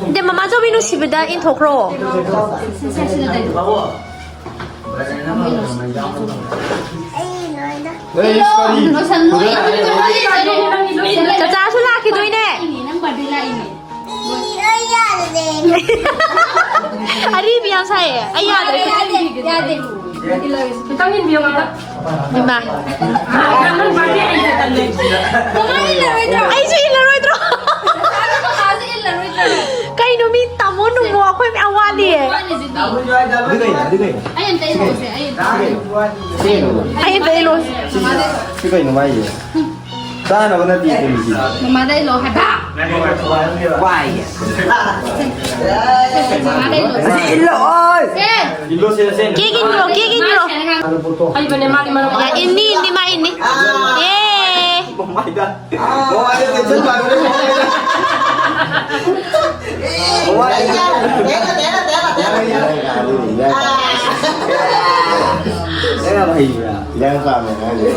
ꯏꯗꯦ, ꯃꯃꯥꯆꯧꯕꯤ ꯅꯨꯡꯁꯤꯕꯗ ꯏꯟꯊꯣꯛꯈ꯭ꯔꯣ꯫ ꯑꯦ, ꯀꯔꯤ? ꯆꯆꯥꯁꯨ ꯂꯥꯛꯈꯤꯗꯣꯏꯅꯦ꯫ ꯑꯔꯤꯕꯤ ꯌꯥꯝ ꯁꯥꯏꯌꯦ꯫ ꯑꯩ ꯌꯥꯗ꯭ꯔꯦ꯫ ꯌꯥꯗꯦ, ꯌꯥꯗꯦ꯫ ꯈꯤꯇꯪ ꯏꯟꯕꯤꯌꯣ, ꯉꯥꯛꯇ꯫ ꯏꯃꯥ꯫ ꯅꯪ ꯕꯥꯔꯗꯦ ꯑꯩ ꯇꯜꯂꯦ꯫ ꯀꯃꯥꯏꯅ ꯏꯜꯂꯔꯣꯏꯗ꯭ꯔꯣ? ꯑꯩꯁꯨ ꯏꯜꯂꯔꯣꯏꯗ꯭ꯔꯣ? ꯀꯃꯥꯏꯅ ꯏꯜꯂꯔꯣꯏꯗ꯭ꯔꯣ? ꯀꯩꯅꯣ, ꯃꯤ ꯇꯥꯃꯣ ꯅꯨꯡꯃꯣ ꯑꯩꯈꯣꯏ ꯃꯌꯥꯝ ꯋꯥꯠꯂꯤꯌꯦ꯫ ꯑꯗꯨ ꯀꯩꯅꯣ, ꯑꯗꯨ ꯀꯩꯅꯣ? ꯑꯩ ꯑꯝꯇ ꯏꯜꯂꯣꯁꯦ, ꯑꯩ ꯑꯝꯇ ꯏꯜꯂꯣ꯫ ꯑꯩ ꯑꯝꯇ ꯏꯜꯂꯣꯁꯦ꯫ ꯁꯤ ꯀꯩꯅꯣ ꯃꯥꯏꯁꯦ? ꯆꯥꯅꯕ ꯅꯠꯇꯦ ꯇꯧꯔꯤꯁꯤ꯫ ꯃꯃꯥꯗ ꯏꯜꯂꯣ ꯍꯥꯏꯕ꯫ ꯋꯥꯏꯌꯦ꯫ ꯃꯃꯥꯗ ꯏꯜꯂꯣ꯫ ꯑꯁꯤ ꯏꯜꯂꯛꯑꯣꯏ꯫ ꯁꯦ꯫ ꯏꯜꯂꯣꯁꯦ, ꯁꯦ꯫ Cake ꯏꯟꯕꯤꯔꯣ, cake ꯏꯟꯕꯤꯔꯣ꯫ ꯍꯩꯕꯅꯦ ꯃꯥꯗꯤ ꯃꯔꯝ ꯌꯥ, ꯏꯟꯅꯤ, ꯏꯟꯅꯤ, ꯃꯥ ꯏꯟꯅꯤ꯫ ꯑꯦ꯫ ꯃꯃꯥꯏꯗ꯫ ꯃꯃꯥꯏꯗ tension ꯄꯥꯏꯕꯅꯦ꯫ ꯃꯃꯥꯏꯗ꯫ ꯌꯥꯔꯦ, ꯌꯥꯔꯦ, ꯌꯥꯔꯦ, ꯌꯥꯔꯦ, ꯌꯥꯔꯦ꯫ ꯅꯪ ꯌꯥꯝ ꯍꯩꯕ꯭ꯔꯥ? ꯏꯟꯖꯥꯡ ꯄꯥꯝꯃꯦ ꯍꯥꯏꯔꯤ꯫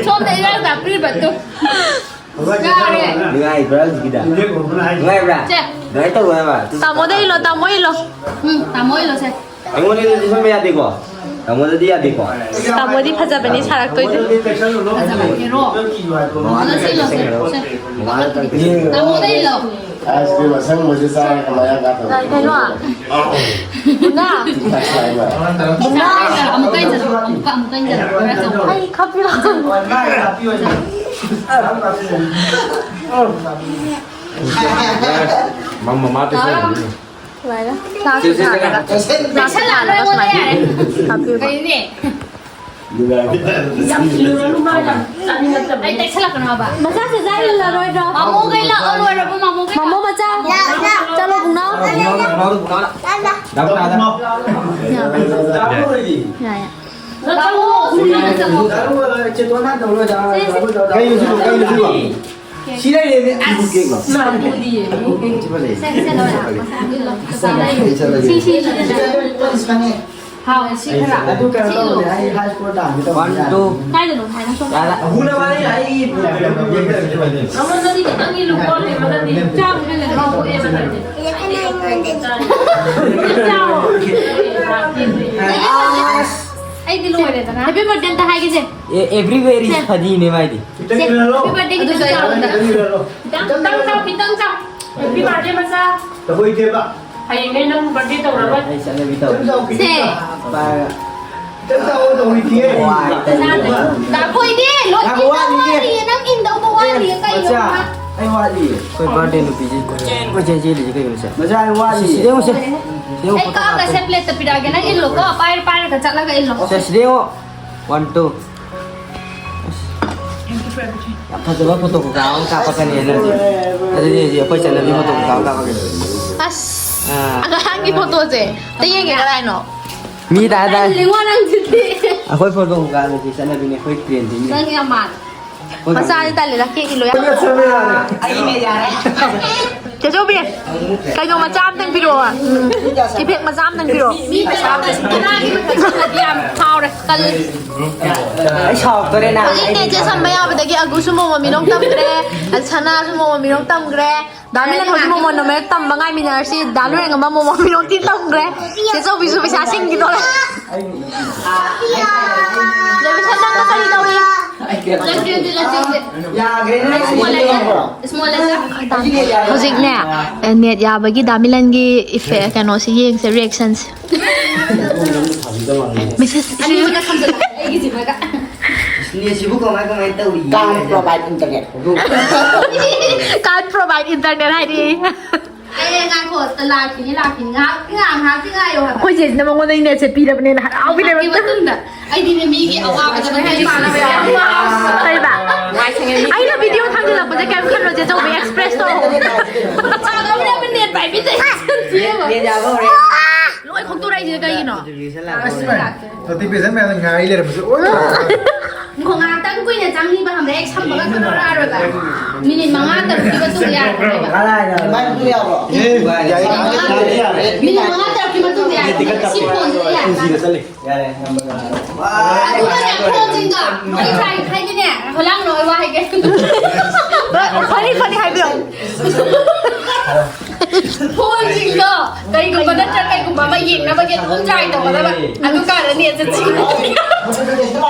ꯁꯣꯝꯗ ꯏꯟꯖꯥꯡ ꯆꯥꯛꯄꯤꯔꯤꯕ ꯇꯨ꯫ ꯌꯥꯔꯦ꯫ ꯅꯨꯡꯉꯥꯏꯕ꯭ꯔꯥ ꯍꯧꯖꯤꯛꯀꯤꯗ? ꯅꯨꯡꯉꯥꯏꯕ꯭ꯔꯥ? ꯁꯦ꯫ ꯑꯗꯨꯃꯥꯏꯅ ꯇꯧꯔꯣ ꯍꯥꯏꯕ꯫ ꯇꯥꯃꯣꯗ ꯏꯜꯂꯣ, ꯇꯥꯃꯣ ꯏꯜꯂꯣ꯫ ꯎꯝ, ꯇꯥꯃꯣ ꯏꯜꯂꯣ ꯁꯦ꯫ ꯑꯩꯉꯣꯟꯗ ꯏꯟꯁꯤꯟꯕ ꯌꯥꯗꯦꯀꯣ? ꯇꯥꯃꯣꯗꯗꯤ ꯌꯥꯗꯦꯀꯣ? ꯇꯥꯃꯣꯗꯤ ꯐꯖꯕꯅꯤ ꯁꯥꯔꯛꯇꯣꯏꯁꯦ꯫ ꯐꯖꯕ ꯍꯦꯔꯣ꯫ ꯃꯃꯥꯅ ꯀꯟꯐꯦꯁꯟ ꯈꯔ ꯇꯧ-, ꯃꯃꯥꯅ ꯀꯟꯐꯦꯁꯟ ꯈꯔ ꯇꯧ-, ꯇꯥꯃꯣꯗꯩ ꯂꯧ꯫ ꯑꯥꯏꯁ ꯀ꯭ꯔꯤꯝ ꯑꯁꯪꯕꯁꯦ ꯆꯥꯔꯒ ꯃꯌꯥ ꯀꯥꯊꯕ꯫ ꯀꯩꯅꯣ? ꯕꯨꯅꯥ꯫ ꯇꯤꯟ ꯇꯥꯁ ꯍꯥꯏꯕ꯫ ꯕꯨꯅꯥ꯫ ꯑꯃꯨꯛꯀ ꯏꯟꯖꯜꯂꯣ, ꯑꯃꯨꯛꯀ, ꯑꯃꯨꯛꯀ ꯏꯟꯖꯜꯂꯣ, ꯈꯔ ꯆꯥꯎ꯫ ꯑꯩ ꯈꯥꯛꯄꯤꯔꯣ꯫ ꯃꯃꯥ ꯃꯃꯥ ꯇꯩꯁꯜꯂꯝꯃꯤꯅꯦ꯫ ꯁꯨꯃꯥꯏꯅ ꯆꯥꯛꯁꯤ ꯊꯥꯔꯒ ꯆꯥꯛꯁꯤ ꯊꯥꯔꯒ ꯁꯨꯃꯥꯏꯅ ꯍꯥꯞꯄꯤꯕ꯫ ꯀꯩꯅꯦ? ꯅꯨꯡꯉꯥꯏꯕ ꯇꯥꯏꯞꯇ꯫ ꯌꯥꯝ ꯏꯜꯂꯨꯔꯅꯨ ꯃꯥ ꯌꯥꯝ ꯆꯥꯅꯤꯡꯉꯛꯇꯕ꯫ ꯑꯩ ꯇꯩꯁꯜꯂꯛꯀꯅꯣ ꯍꯥꯏꯕ꯫ ꯃꯆꯥ ꯆꯥꯆꯥ ꯏꯜꯂꯔꯣꯏꯗ꯭ꯔꯣ? ꯃꯃꯣꯈꯩ ꯂꯥꯛꯑꯣ ꯂꯣꯏꯔꯕꯣ ꯃꯃꯣꯈꯩ? ꯃꯃꯣ ꯃꯆꯥ꯫ ꯆꯠꯂꯣ ꯕꯨꯡꯅꯥꯎ꯫ ꯌꯥꯏ, ꯌꯥꯏ꯫ ꯅꯪ ꯆꯪꯉꯣ, ꯁꯨꯃꯥꯏꯅ ꯆꯪꯉꯣ꯫ ꯀꯩꯅꯣ ꯁꯤꯕꯣ? ꯀꯩꯅꯣ ꯁꯤꯕꯣ? ꯁꯤ ꯂꯩꯔꯦꯅꯦ ꯑꯁ꯫ ꯀꯦꯛꯂꯣ? ꯁꯤ ꯂꯩꯔꯦ꯫ ꯑꯩ ꯆꯠꯂꯒꯦ꯫ ꯁꯤ ꯁꯤ ꯁꯤ ꯁꯤ꯫ ꯍꯥꯎ ꯁꯤ ꯈꯔ꯫ ꯑꯗꯨ ꯀꯩꯅꯣ ꯇꯧꯕꯅꯦ ꯑꯩ ꯍꯥꯏ ꯁ꯭ꯀꯨꯜ ꯇꯥꯡꯒꯦ ꯇꯧꯕꯅꯦ꯫ One, two. ꯀꯥꯏꯗꯅꯣ ꯍꯥꯏꯅ ꯁꯣꯝꯗ꯫ ꯑꯕꯨꯅ ꯃꯥꯅꯤ ꯑꯩ ꯑꯃꯗꯗꯤ ꯈꯤꯇꯪ ꯏꯜꯂꯨꯀꯣ ꯀꯩꯅꯣꯗꯗꯤ ꯆꯥꯕꯗ ꯂꯩꯔꯣ ꯄꯣꯛꯑꯦꯕ ꯅꯪꯗꯤ꯫ ꯆꯥꯔꯣ꯫ ꯑꯩꯗꯤ ꯂꯣꯏꯔꯦꯗꯅ꯫ Happy birthday ꯑꯝꯇ ꯍꯥꯏꯒꯦꯁꯦ꯫ Everywhere is funny ꯅꯦ ꯃꯥꯏꯗꯤ꯫ ꯈꯤꯇꯪ ꯏꯜꯍꯜꯂꯣ꯫ Happy birthday ꯈꯤꯇꯪ ꯆꯥꯎ꯫ ꯈꯤꯇꯪ ꯏꯜꯍꯜꯂꯣ꯫ ꯈꯤꯇꯪ ꯈꯤꯇꯪ ꯆꯥꯎ ꯈꯤꯇꯪ ꯆꯥꯎ꯫ Happy birthday ꯃꯆꯥ꯫ ꯇꯧꯍꯣꯏꯗꯦꯕ꯫ ꯍꯌꯦꯡꯗꯩ ꯅꯪ birthday ꯇꯧꯔꯔꯣꯏ꯫ ꯑꯩ ꯆꯠꯅꯕꯤ ꯇꯧ꯫ ꯈꯤꯇꯪ ꯆꯥꯎ ꯈꯤꯇꯪ ꯁꯦ꯫ ꯆꯥꯎ꯫ ꯈꯤꯇꯪ ꯆꯥꯎ ꯇꯧꯍꯣꯏꯗꯤꯌꯦ꯫ ꯗꯥ ꯊꯣꯏꯗꯤ ꯂꯣꯏ ꯉꯥꯏꯈꯣ, ꯋꯥꯠꯂꯤꯌꯦ꯫ ꯋꯥꯠꯂꯤꯌꯦ ꯅꯪ ꯏꯟꯗꯧꯕ ꯋꯥꯠꯂꯤꯌꯦ ꯀꯩꯅꯣ? ꯃꯆꯥ, ꯑꯩ ꯋꯥꯠꯂꯤꯌꯦ꯫ ꯑꯩꯈꯣꯏ birthday ꯅꯨꯄꯤꯁꯤ ꯀꯣꯏꯆꯦꯟ ꯀꯣꯏꯆꯦꯟ ꯆꯦꯜꯂꯤꯁꯤ ꯀꯩꯒꯤꯅꯣ ꯁꯦ? ꯃꯆꯥ, ꯑꯩ ꯋꯥꯠꯂꯤꯌꯦ꯫ ꯁꯤꯗ ꯌꯦꯡꯉꯨꯁꯦ꯫ ꯑꯩ ꯀꯛꯑꯒ ꯁꯦ plateꯇ ꯄꯤꯔꯛꯑꯒꯦ ꯅꯪ ꯏꯜꯂꯣꯀꯣ ꯄꯥꯏꯔ ꯄꯥꯏꯔꯒ ꯆꯠꯂꯒ ꯏꯜꯂꯣ꯫ ꯁꯦ ꯁꯤꯗ ꯌꯦꯡꯉꯣ꯫ One, two. ꯌꯥꯝ ꯐꯖꯕ photo ꯀꯩꯀꯥ ꯑꯃ ꯀꯥꯞꯄꯛꯀꯅꯤ ꯅꯪꯁꯦ꯫ ꯑꯗꯨꯗꯤ ꯍꯧꯖꯤꯛ ꯑꯩꯈꯣꯏ ꯆꯠꯅꯕꯤ photo ꯀꯩꯀꯥ ꯑꯃ ꯀꯥꯞꯄꯛꯀꯦ꯫ ꯑꯁ ꯑꯉꯥꯡꯒꯤ photoꯁꯦ ꯑꯝꯇ ꯌꯦꯡꯒꯦ ꯀꯗꯥꯏꯅꯣ? ꯃꯤ ꯇꯥꯏ ꯇꯥꯏ꯫ ꯇꯜꯂꯤꯉꯣ ꯅꯪꯁꯤꯗꯤ꯫ ꯑꯩꯈꯣꯏ photo ꯀꯩꯀꯥ ꯅꯠꯇꯦ ꯆꯠꯅꯕꯤꯅꯦ ꯑꯩꯈꯣꯏ trendꯁꯤꯅꯦ꯫ ꯅꯪ ꯌꯥꯝ ꯃꯥꯜꯂꯦ꯫ ꯃꯆꯥꯗꯤ ꯇꯜꯂꯤꯗ ꯀꯦꯛ ꯏꯜꯂꯣ ꯌꯥ꯫ ꯆꯠꯂꯣ ꯌꯥꯔꯦ꯫ ꯑꯩꯅꯦ ꯌꯥꯔꯦ꯫ ꯆꯦꯆꯧꯕꯤ, ꯀꯩꯅꯣ ꯃꯆꯥ ꯑꯝꯇꯪ ꯄꯤꯔꯛꯑꯣ꯫ ꯎꯝ, ꯏꯐꯦꯛ ꯃꯆꯥ ꯑꯝꯇꯪ ꯄꯤꯔꯛꯑꯣ꯫ ꯃꯤ ꯄꯩꯁꯥ ꯄꯤꯔꯛꯑꯗꯤ ꯌꯥꯝ ꯐꯥꯎꯔꯦ꯫ ꯀꯜꯂꯤ꯫ ꯑꯩ ꯁꯥꯎꯔꯛꯇꯣꯔꯦ ꯅꯪ꯫ ꯍꯧꯖꯤꯛꯅꯦ ꯆꯦ ꯁꯝꯕ ꯌꯥꯕꯗꯒꯤ ꯑꯒꯨꯁꯨ ꯃꯣꯃꯣ ꯃꯤꯅꯣꯛ ꯇꯝꯈ꯭ꯔꯦ, ꯁꯅꯥꯁꯨ ꯃꯣꯃꯣ ꯃꯤꯅꯣꯛ ꯇꯝꯈ꯭ꯔꯦ꯫ ꯗꯥ ꯃꯤꯂꯟ ꯍꯧꯖꯤꯛ ꯃꯣꯃꯣ ꯅꯣꯃꯦ ꯇꯝꯕ ꯉꯥꯏꯃꯤꯟꯅꯔꯁꯤ꯫ ꯗꯥ ꯂꯨꯔꯦꯡ ꯑꯃ ꯃꯣꯃꯣ ꯃꯤꯅꯣꯛꯇꯤ ꯇꯝꯈ꯭ꯔꯦ꯫ ꯆꯦ ꯆꯧꯕꯤꯁꯨ ꯄꯩꯁꯥ ꯁꯤꯡꯈꯤꯗꯣꯔꯦ꯫ ꯗꯦꯕꯤꯁꯟ ꯅꯪꯅ ꯀꯔꯤ ꯇꯧꯔꯤ? ꯌꯥꯈ꯭ꯔꯦ ꯅꯪ꯫ ꯍꯧꯖꯤꯛꯅꯦ, ꯅꯦꯠ ꯌꯥꯕꯒꯤ ꯗꯥ ꯃꯤꯂꯟꯒꯤ ꯏꯐꯦꯛ ꯀꯩꯅꯣꯁꯤ ꯌꯦꯡꯁꯦ, ꯔꯤꯌꯦꯛꯁꯟꯁꯦ꯫ ꯃꯦꯁꯦꯁ ꯅꯦꯠꯁꯤꯕꯨ ꯀꯃꯥꯏ ꯀꯃꯥꯏ ꯇꯧꯔꯤꯒꯦ? Can't provide internet. Can't provide internet ꯍꯥꯏꯗꯤ꯫ ꯑꯦ ꯉꯥꯏꯈꯣ꯫ ꯂꯥꯛꯈꯤꯅꯤ ꯂꯥꯛꯈꯤꯅꯤ꯫ ꯉꯥꯏꯍꯥꯛ ꯉꯥꯏꯍꯥꯛ ꯉꯥꯏꯍꯥꯛꯇꯤ ꯉꯥꯏꯌꯣ ꯍꯥꯏꯕ꯫ ꯑꯩꯈꯣꯏ ꯆꯦꯁꯤꯅ ꯃꯉꯣꯟꯗ ꯅꯦꯠꯁꯦ ꯄꯤꯔꯕꯅꯦꯅ ꯍꯔꯥꯎꯕꯤꯅꯦꯕ꯫ ꯃꯇꯨꯡꯗ ꯑꯩꯗꯤꯅꯦ ꯃꯤꯒꯤ ꯑꯋꯥꯕꯗ ꯃꯇꯦꯡ ꯄꯥꯡꯅꯕ ꯌꯥꯝ ꯀꯩꯕ? ꯑꯩꯅ ꯚꯤꯗꯤꯑꯣ ꯊꯥꯡꯖꯤꯜꯂꯛꯄꯁꯦ ꯀꯩꯝ ꯈꯜꯂꯣ ꯆꯦ ꯆꯧꯕꯤ, ꯑꯦꯛꯁꯄ꯭ꯔꯦꯁ ꯇꯧ꯫ ꯐꯥꯗꯧꯔꯕ ꯅꯦꯠ ꯄꯥꯏꯕꯤꯗꯦ꯫ ꯅꯦꯠ ꯌꯥꯕ ꯍꯧꯔꯦ꯫ ꯂꯣꯏ ꯈꯣꯛꯇꯣꯔꯛꯏꯁꯦ ꯀꯩꯒꯤꯅꯣ? Notification ꯃꯌꯥꯝꯅ ꯉꯥꯏ ꯂꯩꯔꯝꯕꯁꯦ ꯑꯣꯏ꯫ ꯉꯥꯏꯈꯣ ꯉꯥꯏꯍꯥꯛꯇꯪ ꯀꯨꯏꯅ ꯆꯪꯅꯤꯕ ꯈꯪꯕ꯭ꯔꯥ? ꯍꯦꯛ ꯁꯝꯕꯒ ꯀꯛꯂꯛꯑꯔꯣꯏꯕ꯫ ꯃꯤꯅꯤꯠ ꯃꯉꯥ ꯇꯔꯨꯛꯀꯤ ꯃꯇꯨꯡꯗ ꯌꯥꯔꯛꯀꯅꯦꯕ꯫ ꯃꯥꯏ ꯄꯨ ꯌꯥꯕ꯭ꯔꯣ? ꯑꯦ ꯌꯥꯏ꯫ ꯃꯤꯅꯤꯠ ꯃꯉꯥ ꯇꯔꯨꯛꯀꯤ ꯃꯇꯨꯡꯗ ꯌꯥꯔꯛꯀꯅꯦꯕ꯫ ꯁꯤ ꯐꯣꯟꯁꯤꯗ ꯌꯥꯔꯛꯀꯅꯤ꯫ ꯁꯤꯗ ꯆꯠꯂꯦ꯫ ꯌꯥꯔꯦ ꯅꯝꯕꯔ꯫ ꯑꯗꯨꯒꯅꯦ ꯐꯣꯟꯁꯤꯡꯗꯣ ꯃꯣꯏ ꯁꯥꯏ ꯍꯥꯏꯗꯤꯅꯦ ꯍꯣꯂꯥꯡ ꯅꯣꯏ ꯋꯥ ꯍꯥꯏꯒꯦ꯫ ꯐꯅꯤ ꯐꯅꯤ ꯍꯥꯏꯕꯤꯔꯣ꯫ ꯐꯣꯟꯁꯤꯡꯗꯣ ꯀꯩꯒꯨꯝꯕ ꯅꯠꯇ꯭ꯔ ꯀꯩꯒꯨꯝꯕ ꯑꯃ ꯌꯦꯡꯅꯕꯒꯤ ꯑꯗꯨꯝ ꯇ꯭ꯔꯥꯏ ꯇꯧꯒꯗꯕ꯫ ꯑꯗꯨ ꯀꯥꯟꯗꯅꯦ ꯆꯠꯁꯤ꯫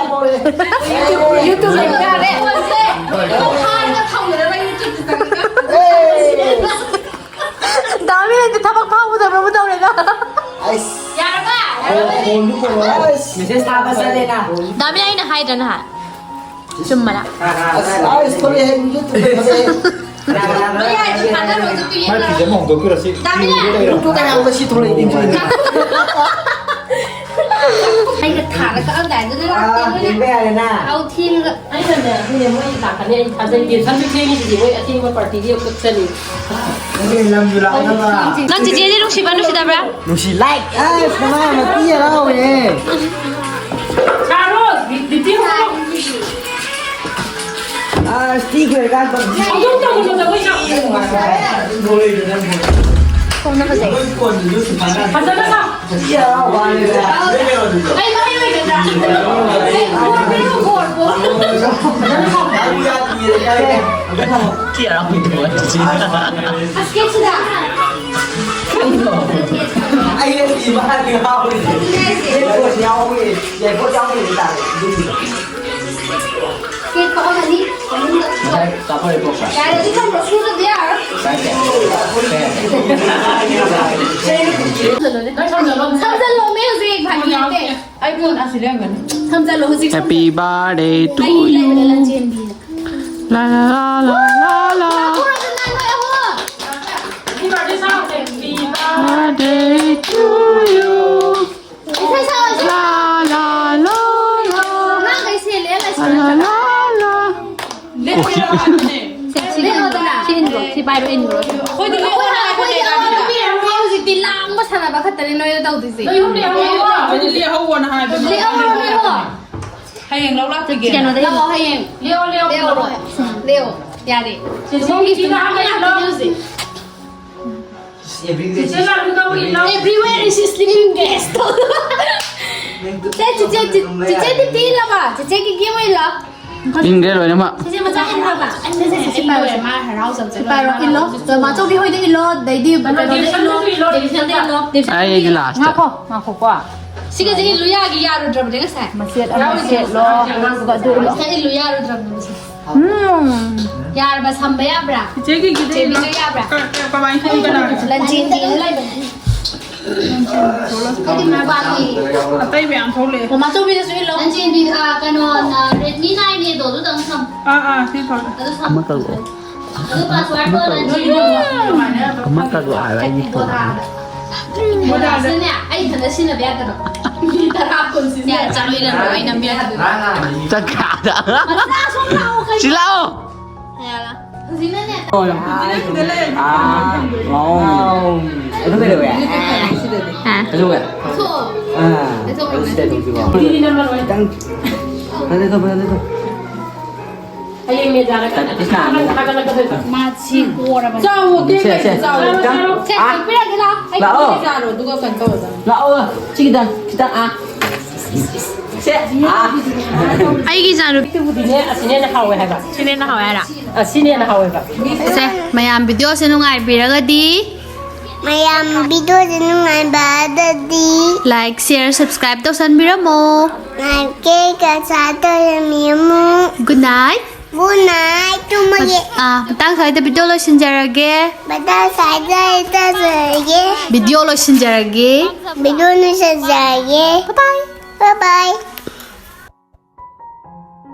ꯌꯨꯇ꯭ꯌꯨꯕ ꯂꯩꯇꯥꯔꯦ꯫ ꯐꯣꯟꯁꯦ ꯍꯥꯟꯅ ꯊꯝꯒꯗꯕ ꯌꯨꯇ꯭ꯌꯨꯕꯇ ꯆꯪꯉꯒ꯫ ꯗꯥ ꯃꯤꯂꯟꯁꯦ ꯊꯕꯛ ꯐꯥꯎꯒꯗꯕ꯭ꯔꯕꯨ ꯇꯧꯔꯦꯗ꯫ ꯑꯩꯁ꯫ ꯌꯥꯔꯕ? ꯌꯥꯔꯕ? ꯃꯦꯁꯦꯁ ꯊꯥꯕ ꯆꯠꯂꯦꯅ꯫ ꯗꯥ ꯃꯤꯂꯟ ꯑꯩꯅ ꯍꯥꯏꯗ꯭ꯔꯥ ꯅꯍꯥꯟ? ꯆꯨꯝꯕꯔꯥ? ꯑꯁ ꯑꯁ ꯊꯣꯛꯂꯛꯑꯦ ꯌꯨꯇ꯭ꯌꯨꯕꯇ ꯊꯣꯛꯂꯛꯑꯦ꯫ ꯃꯌꯥꯏꯗ ꯊꯥꯗꯔꯣ ꯑꯗꯨ ꯃꯥꯏ ꯐꯤꯖꯦ ꯑꯃ ꯍꯣꯡꯗꯣꯛꯄꯤꯔꯣ ꯁꯤ꯫ ꯗꯥ ꯃꯤꯂꯟ! ꯌꯨꯇ꯭ꯌꯨꯕꯇ ꯀꯌꯥꯝ ꯁꯤ ꯊꯣꯛꯂꯛꯏ ꯅꯤꯡꯁꯤꯡꯉꯤ꯫ ꯑꯩꯅ ꯊꯥꯔ ꯀꯛꯑꯝꯗꯥꯏꯗꯨꯗ ꯂꯥꯛꯇꯦ ꯑꯥ ꯃꯣꯏꯅ꯫ ꯌꯦꯡꯕ ꯌꯥꯔꯦꯅ꯫ ꯑꯧ ꯊꯦꯡꯉꯒ꯫ ꯑꯩꯅꯅꯦ ꯑꯗꯨꯅꯦ ꯃꯣꯏ ꯂꯥꯛꯀꯅꯤ ꯑꯩ ꯊꯥꯖꯩꯗꯦ꯫ ꯁꯝꯁꯨ ꯊꯦꯡꯉꯤꯁꯤꯗꯤ ꯃꯣꯏ ꯑꯊꯦꯡꯕ ꯄꯥꯔꯇꯤꯗꯤ ꯑꯃꯨꯛ ꯀꯛꯆꯅꯤ꯫ ꯅꯪꯒꯤ ꯂꯝꯁꯨ ꯂꯥꯛꯅꯕ꯫ ꯅꯪ ꯆꯤꯆꯦꯁꯦ ꯅꯨꯡꯁꯤꯕ ꯅꯨꯡꯁꯤꯗꯕ꯭ꯔꯥ? ꯅꯨꯡꯁꯤ ꯂꯥꯏꯛ ꯑꯁ ꯀꯃꯥꯏ ꯃꯄꯤ ꯍꯔꯥꯎꯋꯦ꯫ ꯁꯥꯔꯣ! ꯕꯤ- ꯕꯤꯄꯤ ꯍꯧꯔꯣ! ꯑꯁ, ꯊꯤ ꯈꯣꯏꯔꯀꯥꯟ ꯄꯕꯖꯤ꯫ ꯑꯗꯨꯝ ꯇꯧꯒꯅꯨ, ꯖꯒꯣꯏ ꯁꯥꯎ꯫ ꯀꯣꯟꯅ ꯐꯖꯩ꯫ ꯐꯖꯅ ꯁꯥꯎ꯫ ꯑꯩ ꯃꯍꯩ ꯑꯣꯏꯒꯗ꯭ꯔꯥ? ꯕꯣꯔ ꯄꯤꯔꯣ, ꯕꯣꯔ, ꯕꯣꯔ꯫ ꯐꯖꯅ ꯁꯥꯎ꯫ ꯑꯁ, ꯀꯦꯛꯁꯤꯗ꯫ ꯑꯩ ꯏꯕ ꯍꯥꯏꯕ ꯌꯥꯎꯔꯤꯁꯦ꯫ ꯌꯥꯏꯄꯣꯠ ꯌꯥꯎꯔꯤ꯫ ꯌꯥꯏꯄꯣꯠ ꯌꯥꯎꯔꯤ ꯍꯥꯏꯇꯥꯔꯦ꯫ ꯑꯗꯨꯒꯤꯗꯣ꯫ ꯀꯦꯛ ꯀꯛꯑꯝꯃꯅꯤ꯫ ꯉꯁꯥꯏ ꯆꯥꯊꯣꯛꯑꯦ ꯇꯣꯛꯈ꯭ꯔꯦ꯫ ꯌꯥꯔꯦ, ꯑꯗꯨ ꯊꯝꯃꯣ, ꯁꯨꯗ꯭ꯔꯗꯤ ꯌꯥꯔꯣꯏ꯫ ꯀꯥꯏꯗꯦ꯫ ꯁꯝꯖꯜꯂꯣꯅꯦ꯫ ꯁꯝꯖꯜꯂꯣꯃꯦ ꯍꯧꯖꯤꯛ, ꯐꯥꯒꯤ ꯅꯠꯇꯦ꯫ ꯑꯩ ꯐꯣꯟ ꯑꯁꯤ ꯂꯩꯔꯝꯒꯅꯤ꯫ ꯁꯝꯖꯜꯂꯣ ꯍꯧꯖꯤꯛ꯫ Happy birthday to ꯑꯩ you꯫ ꯂꯩꯕꯗ ꯂꯟꯖꯦꯟꯕꯤ꯫ La la la la la la꯫ ꯂꯥꯛꯈꯣꯔꯣ, ꯅꯪ ꯅꯣꯏ ꯑꯍꯨꯝ꯫ Happy birthday ꯁꯥꯎꯁꯦ꯫ Happy birthday to you꯫ ꯏꯁꯩ ꯁꯛꯑꯣ, ꯏꯁꯩ꯫ La la la la꯫ ꯑꯉꯥꯡꯈꯩ ꯁꯦꯜꯂꯦ, ꯂꯥꯏꯁꯪ꯫ La la la la꯫ ꯂꯦꯞꯄꯣ, ꯂꯦꯞꯄꯣ ꯍꯥꯏꯕꯅꯦ꯫ ꯁꯦ, ꯁꯤ ꯂꯦꯞꯄꯣꯗꯅ꯫ ꯁꯤ ꯏꯟꯈ꯭ꯔꯣ, ꯁꯤ ꯄꯥꯏꯔꯣ, ꯏꯟꯈ꯭ꯔꯣ꯫ ꯑꯩꯈꯣꯏꯗꯤ ꯂꯦꯞꯄꯣ ꯍꯥꯏꯕꯅꯦ, ꯑꯩꯈꯣꯏꯗꯤ ꯀꯥꯏꯗ? ꯍꯧꯖꯤꯛꯇꯤ ꯂꯥꯡꯕ ꯁꯥꯟꯅꯕ ꯈꯛꯇꯅꯦ ꯅꯣꯏꯅ ꯇꯧꯗꯣꯏꯁꯦ꯫ ꯅꯣꯏ ꯑꯍꯨꯝ ꯂꯦꯞꯄꯣ, ꯂꯦꯞꯄꯣ꯫ ꯑꯩꯈꯣꯏꯗꯤ ꯂꯦꯞꯍꯧꯑꯣꯅ ꯍꯥꯏꯕꯅꯦ꯫ ꯂꯦꯞꯍꯧꯑꯣ, ꯂꯦꯞꯍꯧꯑꯣ꯫ ꯍꯌꯦꯡ ꯂꯧ ꯂꯥꯛꯄꯤꯒꯦ꯫ ꯀꯩꯅꯣꯗ ꯂꯥꯛꯑꯣ, ꯍꯌꯦꯡ꯫ ꯂꯦꯞꯄꯣ, ꯂꯦꯞꯄꯣ, ꯂꯦꯞꯄꯣ꯫ ꯂꯦꯞꯄꯣ꯫ ꯂꯦꯞꯄꯣ꯫ ꯌꯥꯔꯦ꯫ ꯁꯤ ꯁꯣꯝꯒꯤ ꯁꯤꯗ ꯍꯥꯞꯄ ꯌꯥꯗ꯭ꯔꯣ? ꯍꯧꯖꯤꯛ꯫ ꯆꯤꯆꯦ ꯂꯥꯛꯂꯨ ꯇꯧꯔꯤ, ꯂꯥꯛ꯫ Everywhere is sleeping guest꯫ ꯆꯦ, ꯆꯤꯆꯦ, ꯆꯤ-, ꯆꯤꯆꯦ ꯇꯤꯇꯤ ꯏꯜꯂꯕ? ꯆꯤꯆꯦ ꯀꯤꯀꯤ ꯑꯃ ꯏꯜꯂꯣ꯫ ꯏꯟꯈ꯭ꯔꯦ ꯂꯣꯏꯅꯃꯛ꯫ ꯆꯤꯆꯦ ꯃꯆꯥ ꯏꯜꯂꯕ? ꯆꯤꯆꯦ, ꯆꯤꯆꯦ, ꯁꯤ ꯄꯥꯏꯔꯣ꯫ ꯃꯥ ꯍꯔꯥꯎꯖꯕꯁꯦ ꯄꯥꯏꯔꯣ, ꯏꯜꯂꯣ꯫ ꯃꯥꯆꯧꯕꯤ ꯍꯣꯏꯗ ꯏꯜꯂꯣ, ꯑꯗꯩꯗꯤ ꯀꯩꯅꯣꯗ ꯏꯜꯂꯣ꯫ ꯗꯦꯕꯤꯁꯟꯗ ꯏꯜꯂꯣ꯫ ꯑꯩ ꯑꯩꯒꯤ ꯂꯥꯁꯇ꯫ ꯉꯥꯈꯣ, ꯉꯥꯈꯣꯀꯣ꯫ ꯁꯤꯒꯁꯦ ꯏꯜꯂꯨ ꯌꯥꯒꯤ-, ꯌꯥꯔꯨꯗ꯭ꯔꯕꯅꯦ ꯉꯁꯥꯏ꯫ ꯃꯆꯦꯠ ꯑꯃ ꯌꯥꯔꯨꯗ꯭ꯔꯕꯅꯦ꯫ ꯁꯦꯠꯂꯣ, ꯑꯗꯨꯒ ꯑꯗꯨ ꯏꯜꯂꯣ꯫ ꯉꯁꯥꯏ ꯏꯜꯂꯨ ꯌꯥꯔꯨꯗ꯭ꯔꯕꯅꯦ ꯉꯁꯥꯏ꯫ ꯎꯝ꯫ ꯌꯥꯔꯕ ꯁꯝꯕ ꯌꯥꯕ꯭ꯔꯥ? ꯆꯤꯆꯦꯒꯤ ꯒꯤꯗꯤ ꯆꯦꯕꯤꯗꯣ ꯌꯥꯕ꯭ꯔꯥ? ꯀ-, ꯀ-, ꯀꯃꯥꯏꯅ ꯈꯪꯒꯅꯤ? ꯂꯟꯆꯦꯟꯕꯤꯅ ꯂꯩꯕꯅꯦ꯫ ꯑꯩꯗꯤ ꯃꯄꯥꯟꯒꯤ ꯑꯇꯩ ꯃꯌꯥꯝ ꯊꯣꯛꯂꯛꯑꯦ꯫ ꯃꯃꯥꯆꯧꯕꯤꯗꯁꯨ ꯏꯜꯂꯣ꯫ ꯂꯟꯆꯦꯟꯕꯤ, ꯑ, ꯀꯩꯅꯣ, ꯅ-, Redmi nine A ꯗꯣ ꯑꯗꯨꯗꯪ ꯊꯝꯃꯣ꯫ ꯑꯥ, ꯑꯥ, ꯁꯤ ꯊꯝꯃꯣ꯫ ꯑꯗꯨ ꯊꯝꯃꯣ꯫ ꯑꯃ ꯀꯛꯂꯛꯑꯣ꯫ ꯑꯗꯨ password ꯗꯣ ꯂꯟꯆꯦꯟꯕꯤ ꯑꯃ ꯀꯛꯂꯛꯑꯣ ꯍꯥꯏꯕ ꯑꯩꯒꯤ ꯐꯣꯟ꯫ ꯕꯣꯗꯥꯁꯤꯅꯅꯦ, ꯑꯩ ꯏꯊꯟꯇ ꯁꯤꯖꯤꯟꯅꯕ ꯌꯥꯗꯕ꯫ ꯃꯤ ꯇꯔꯥ ꯀꯨꯟ ꯁꯤꯖꯤꯟꯅꯕ ꯌꯥꯗꯕ꯫ ꯆꯠꯈ꯭ꯔꯦ ꯑꯥꯗ꯫ ꯃꯆꯥ ꯁꯣꯝ ꯂꯥꯛꯑꯣ, ꯀꯩꯅꯣ꯫ ꯁꯤ ꯂꯥꯛꯑꯣ꯫ ꯌꯥꯔꯦ꯫ ꯍꯧꯖꯤꯛꯅꯅꯦ꯫ ꯑꯥ, ꯑꯥ, ꯑꯗꯨ ꯀꯩꯗꯧꯋꯦ? ꯍꯥ? ꯀꯩꯗꯧꯋꯦ? ꯊꯣꯛꯑꯣ꯫ ꯑꯥ, ꯂꯩꯊꯣꯛꯈ꯭ꯔꯣ꯫ ꯑꯗꯨ ꯁꯤꯗ ꯇꯧꯁꯤꯀꯣ꯫ ꯈꯤꯇꯪ꯫ ꯐꯖꯅ ꯇꯧ, ꯐꯖꯅ ꯇꯧ꯫ ꯍꯌꯦꯡ ꯃꯦꯖꯥꯗ ꯀꯟꯅ ꯊꯥꯒꯠꯂꯛꯀꯗꯣꯏꯕ꯫ ꯃꯥ ꯁꯤ ꯄꯣꯔꯕꯅꯦ꯫ ꯆꯥꯎꯋꯣ, ꯀꯦꯛ ꯁꯦ, ꯁꯦ꯫ ꯂꯩꯔꯗꯤ ꯆꯥꯎꯋꯣ꯫ ꯆꯥꯔꯣ꯫ ꯁꯦ, ꯑꯥ꯫ ꯄꯤꯔꯛꯑꯒꯦ ꯂꯥꯎ꯫ ꯑꯩ ꯂꯥꯛꯑꯣ꯫ ꯀꯦꯛ ꯆꯥꯔꯣ, ꯑꯗꯨꯒ ꯀꯩꯅꯣ ꯇꯧꯔꯣ꯫ ꯂꯥꯛꯑꯣ꯫ ꯁꯤ ꯈꯤꯇꯪ, ꯈꯤꯇꯪ, ꯑꯥ꯫ ꯁꯦ, ꯑꯥ꯫ ꯑꯩꯒꯤ ꯏꯆꯥꯅꯨꯄꯤ꯫ ꯄꯤꯛꯇꯨꯕꯨꯗꯤꯅꯦ, ꯑꯁꯤꯅ ꯍꯦꯟꯅ ꯍꯥꯎꯋꯦ ꯍꯥꯏꯕ꯫ ꯁꯤꯅ ꯍꯦꯟꯅ ꯍꯥꯎꯋꯦ ꯍꯥꯏꯔ? ꯑꯁꯤꯅ ꯍꯦꯟꯅ ꯍꯥꯎꯋꯦꯕ꯫ ꯁꯦ, ꯃꯌꯥꯝ ꯚꯤꯗꯤꯑꯣꯁꯦ ꯅꯨꯡꯉꯥꯏꯕꯤꯔꯒꯗꯤ ꯃꯌꯥꯝ ꯚꯤꯗꯤꯑꯣꯁꯦ ꯅꯨꯡꯉꯥꯏꯕꯗꯗꯤ like, share, subscribe ꯇꯧꯁꯟꯕꯤꯔꯝꯃꯣ꯫ Like, share, subscribe ꯇꯧꯁꯟꯕꯤꯔꯝꯃꯣ꯫ Good night꯫ Good night, ꯇꯨꯝꯃꯒꯦ꯫ ꯑꯥ, ꯃꯇꯥꯡ ꯁ꯭ꯋꯥꯏꯗ ꯚꯤꯗꯤꯑꯣ ꯂꯣꯏꯁꯤꯟꯖꯔꯒꯦ꯫ ꯃꯇꯥꯡ ꯁ꯭ꯋꯥꯏꯗ ꯇꯧꯖꯔꯒꯦ꯫ ꯚꯤꯗꯤꯑꯣ ꯂꯣꯏꯁꯤꯟꯖꯔꯒꯦ꯫ ꯚꯤꯗꯤꯑꯣ ꯂꯣꯏꯁꯤꯟꯖꯔꯒꯦ꯫ Bye bye꯫ Bye bye꯫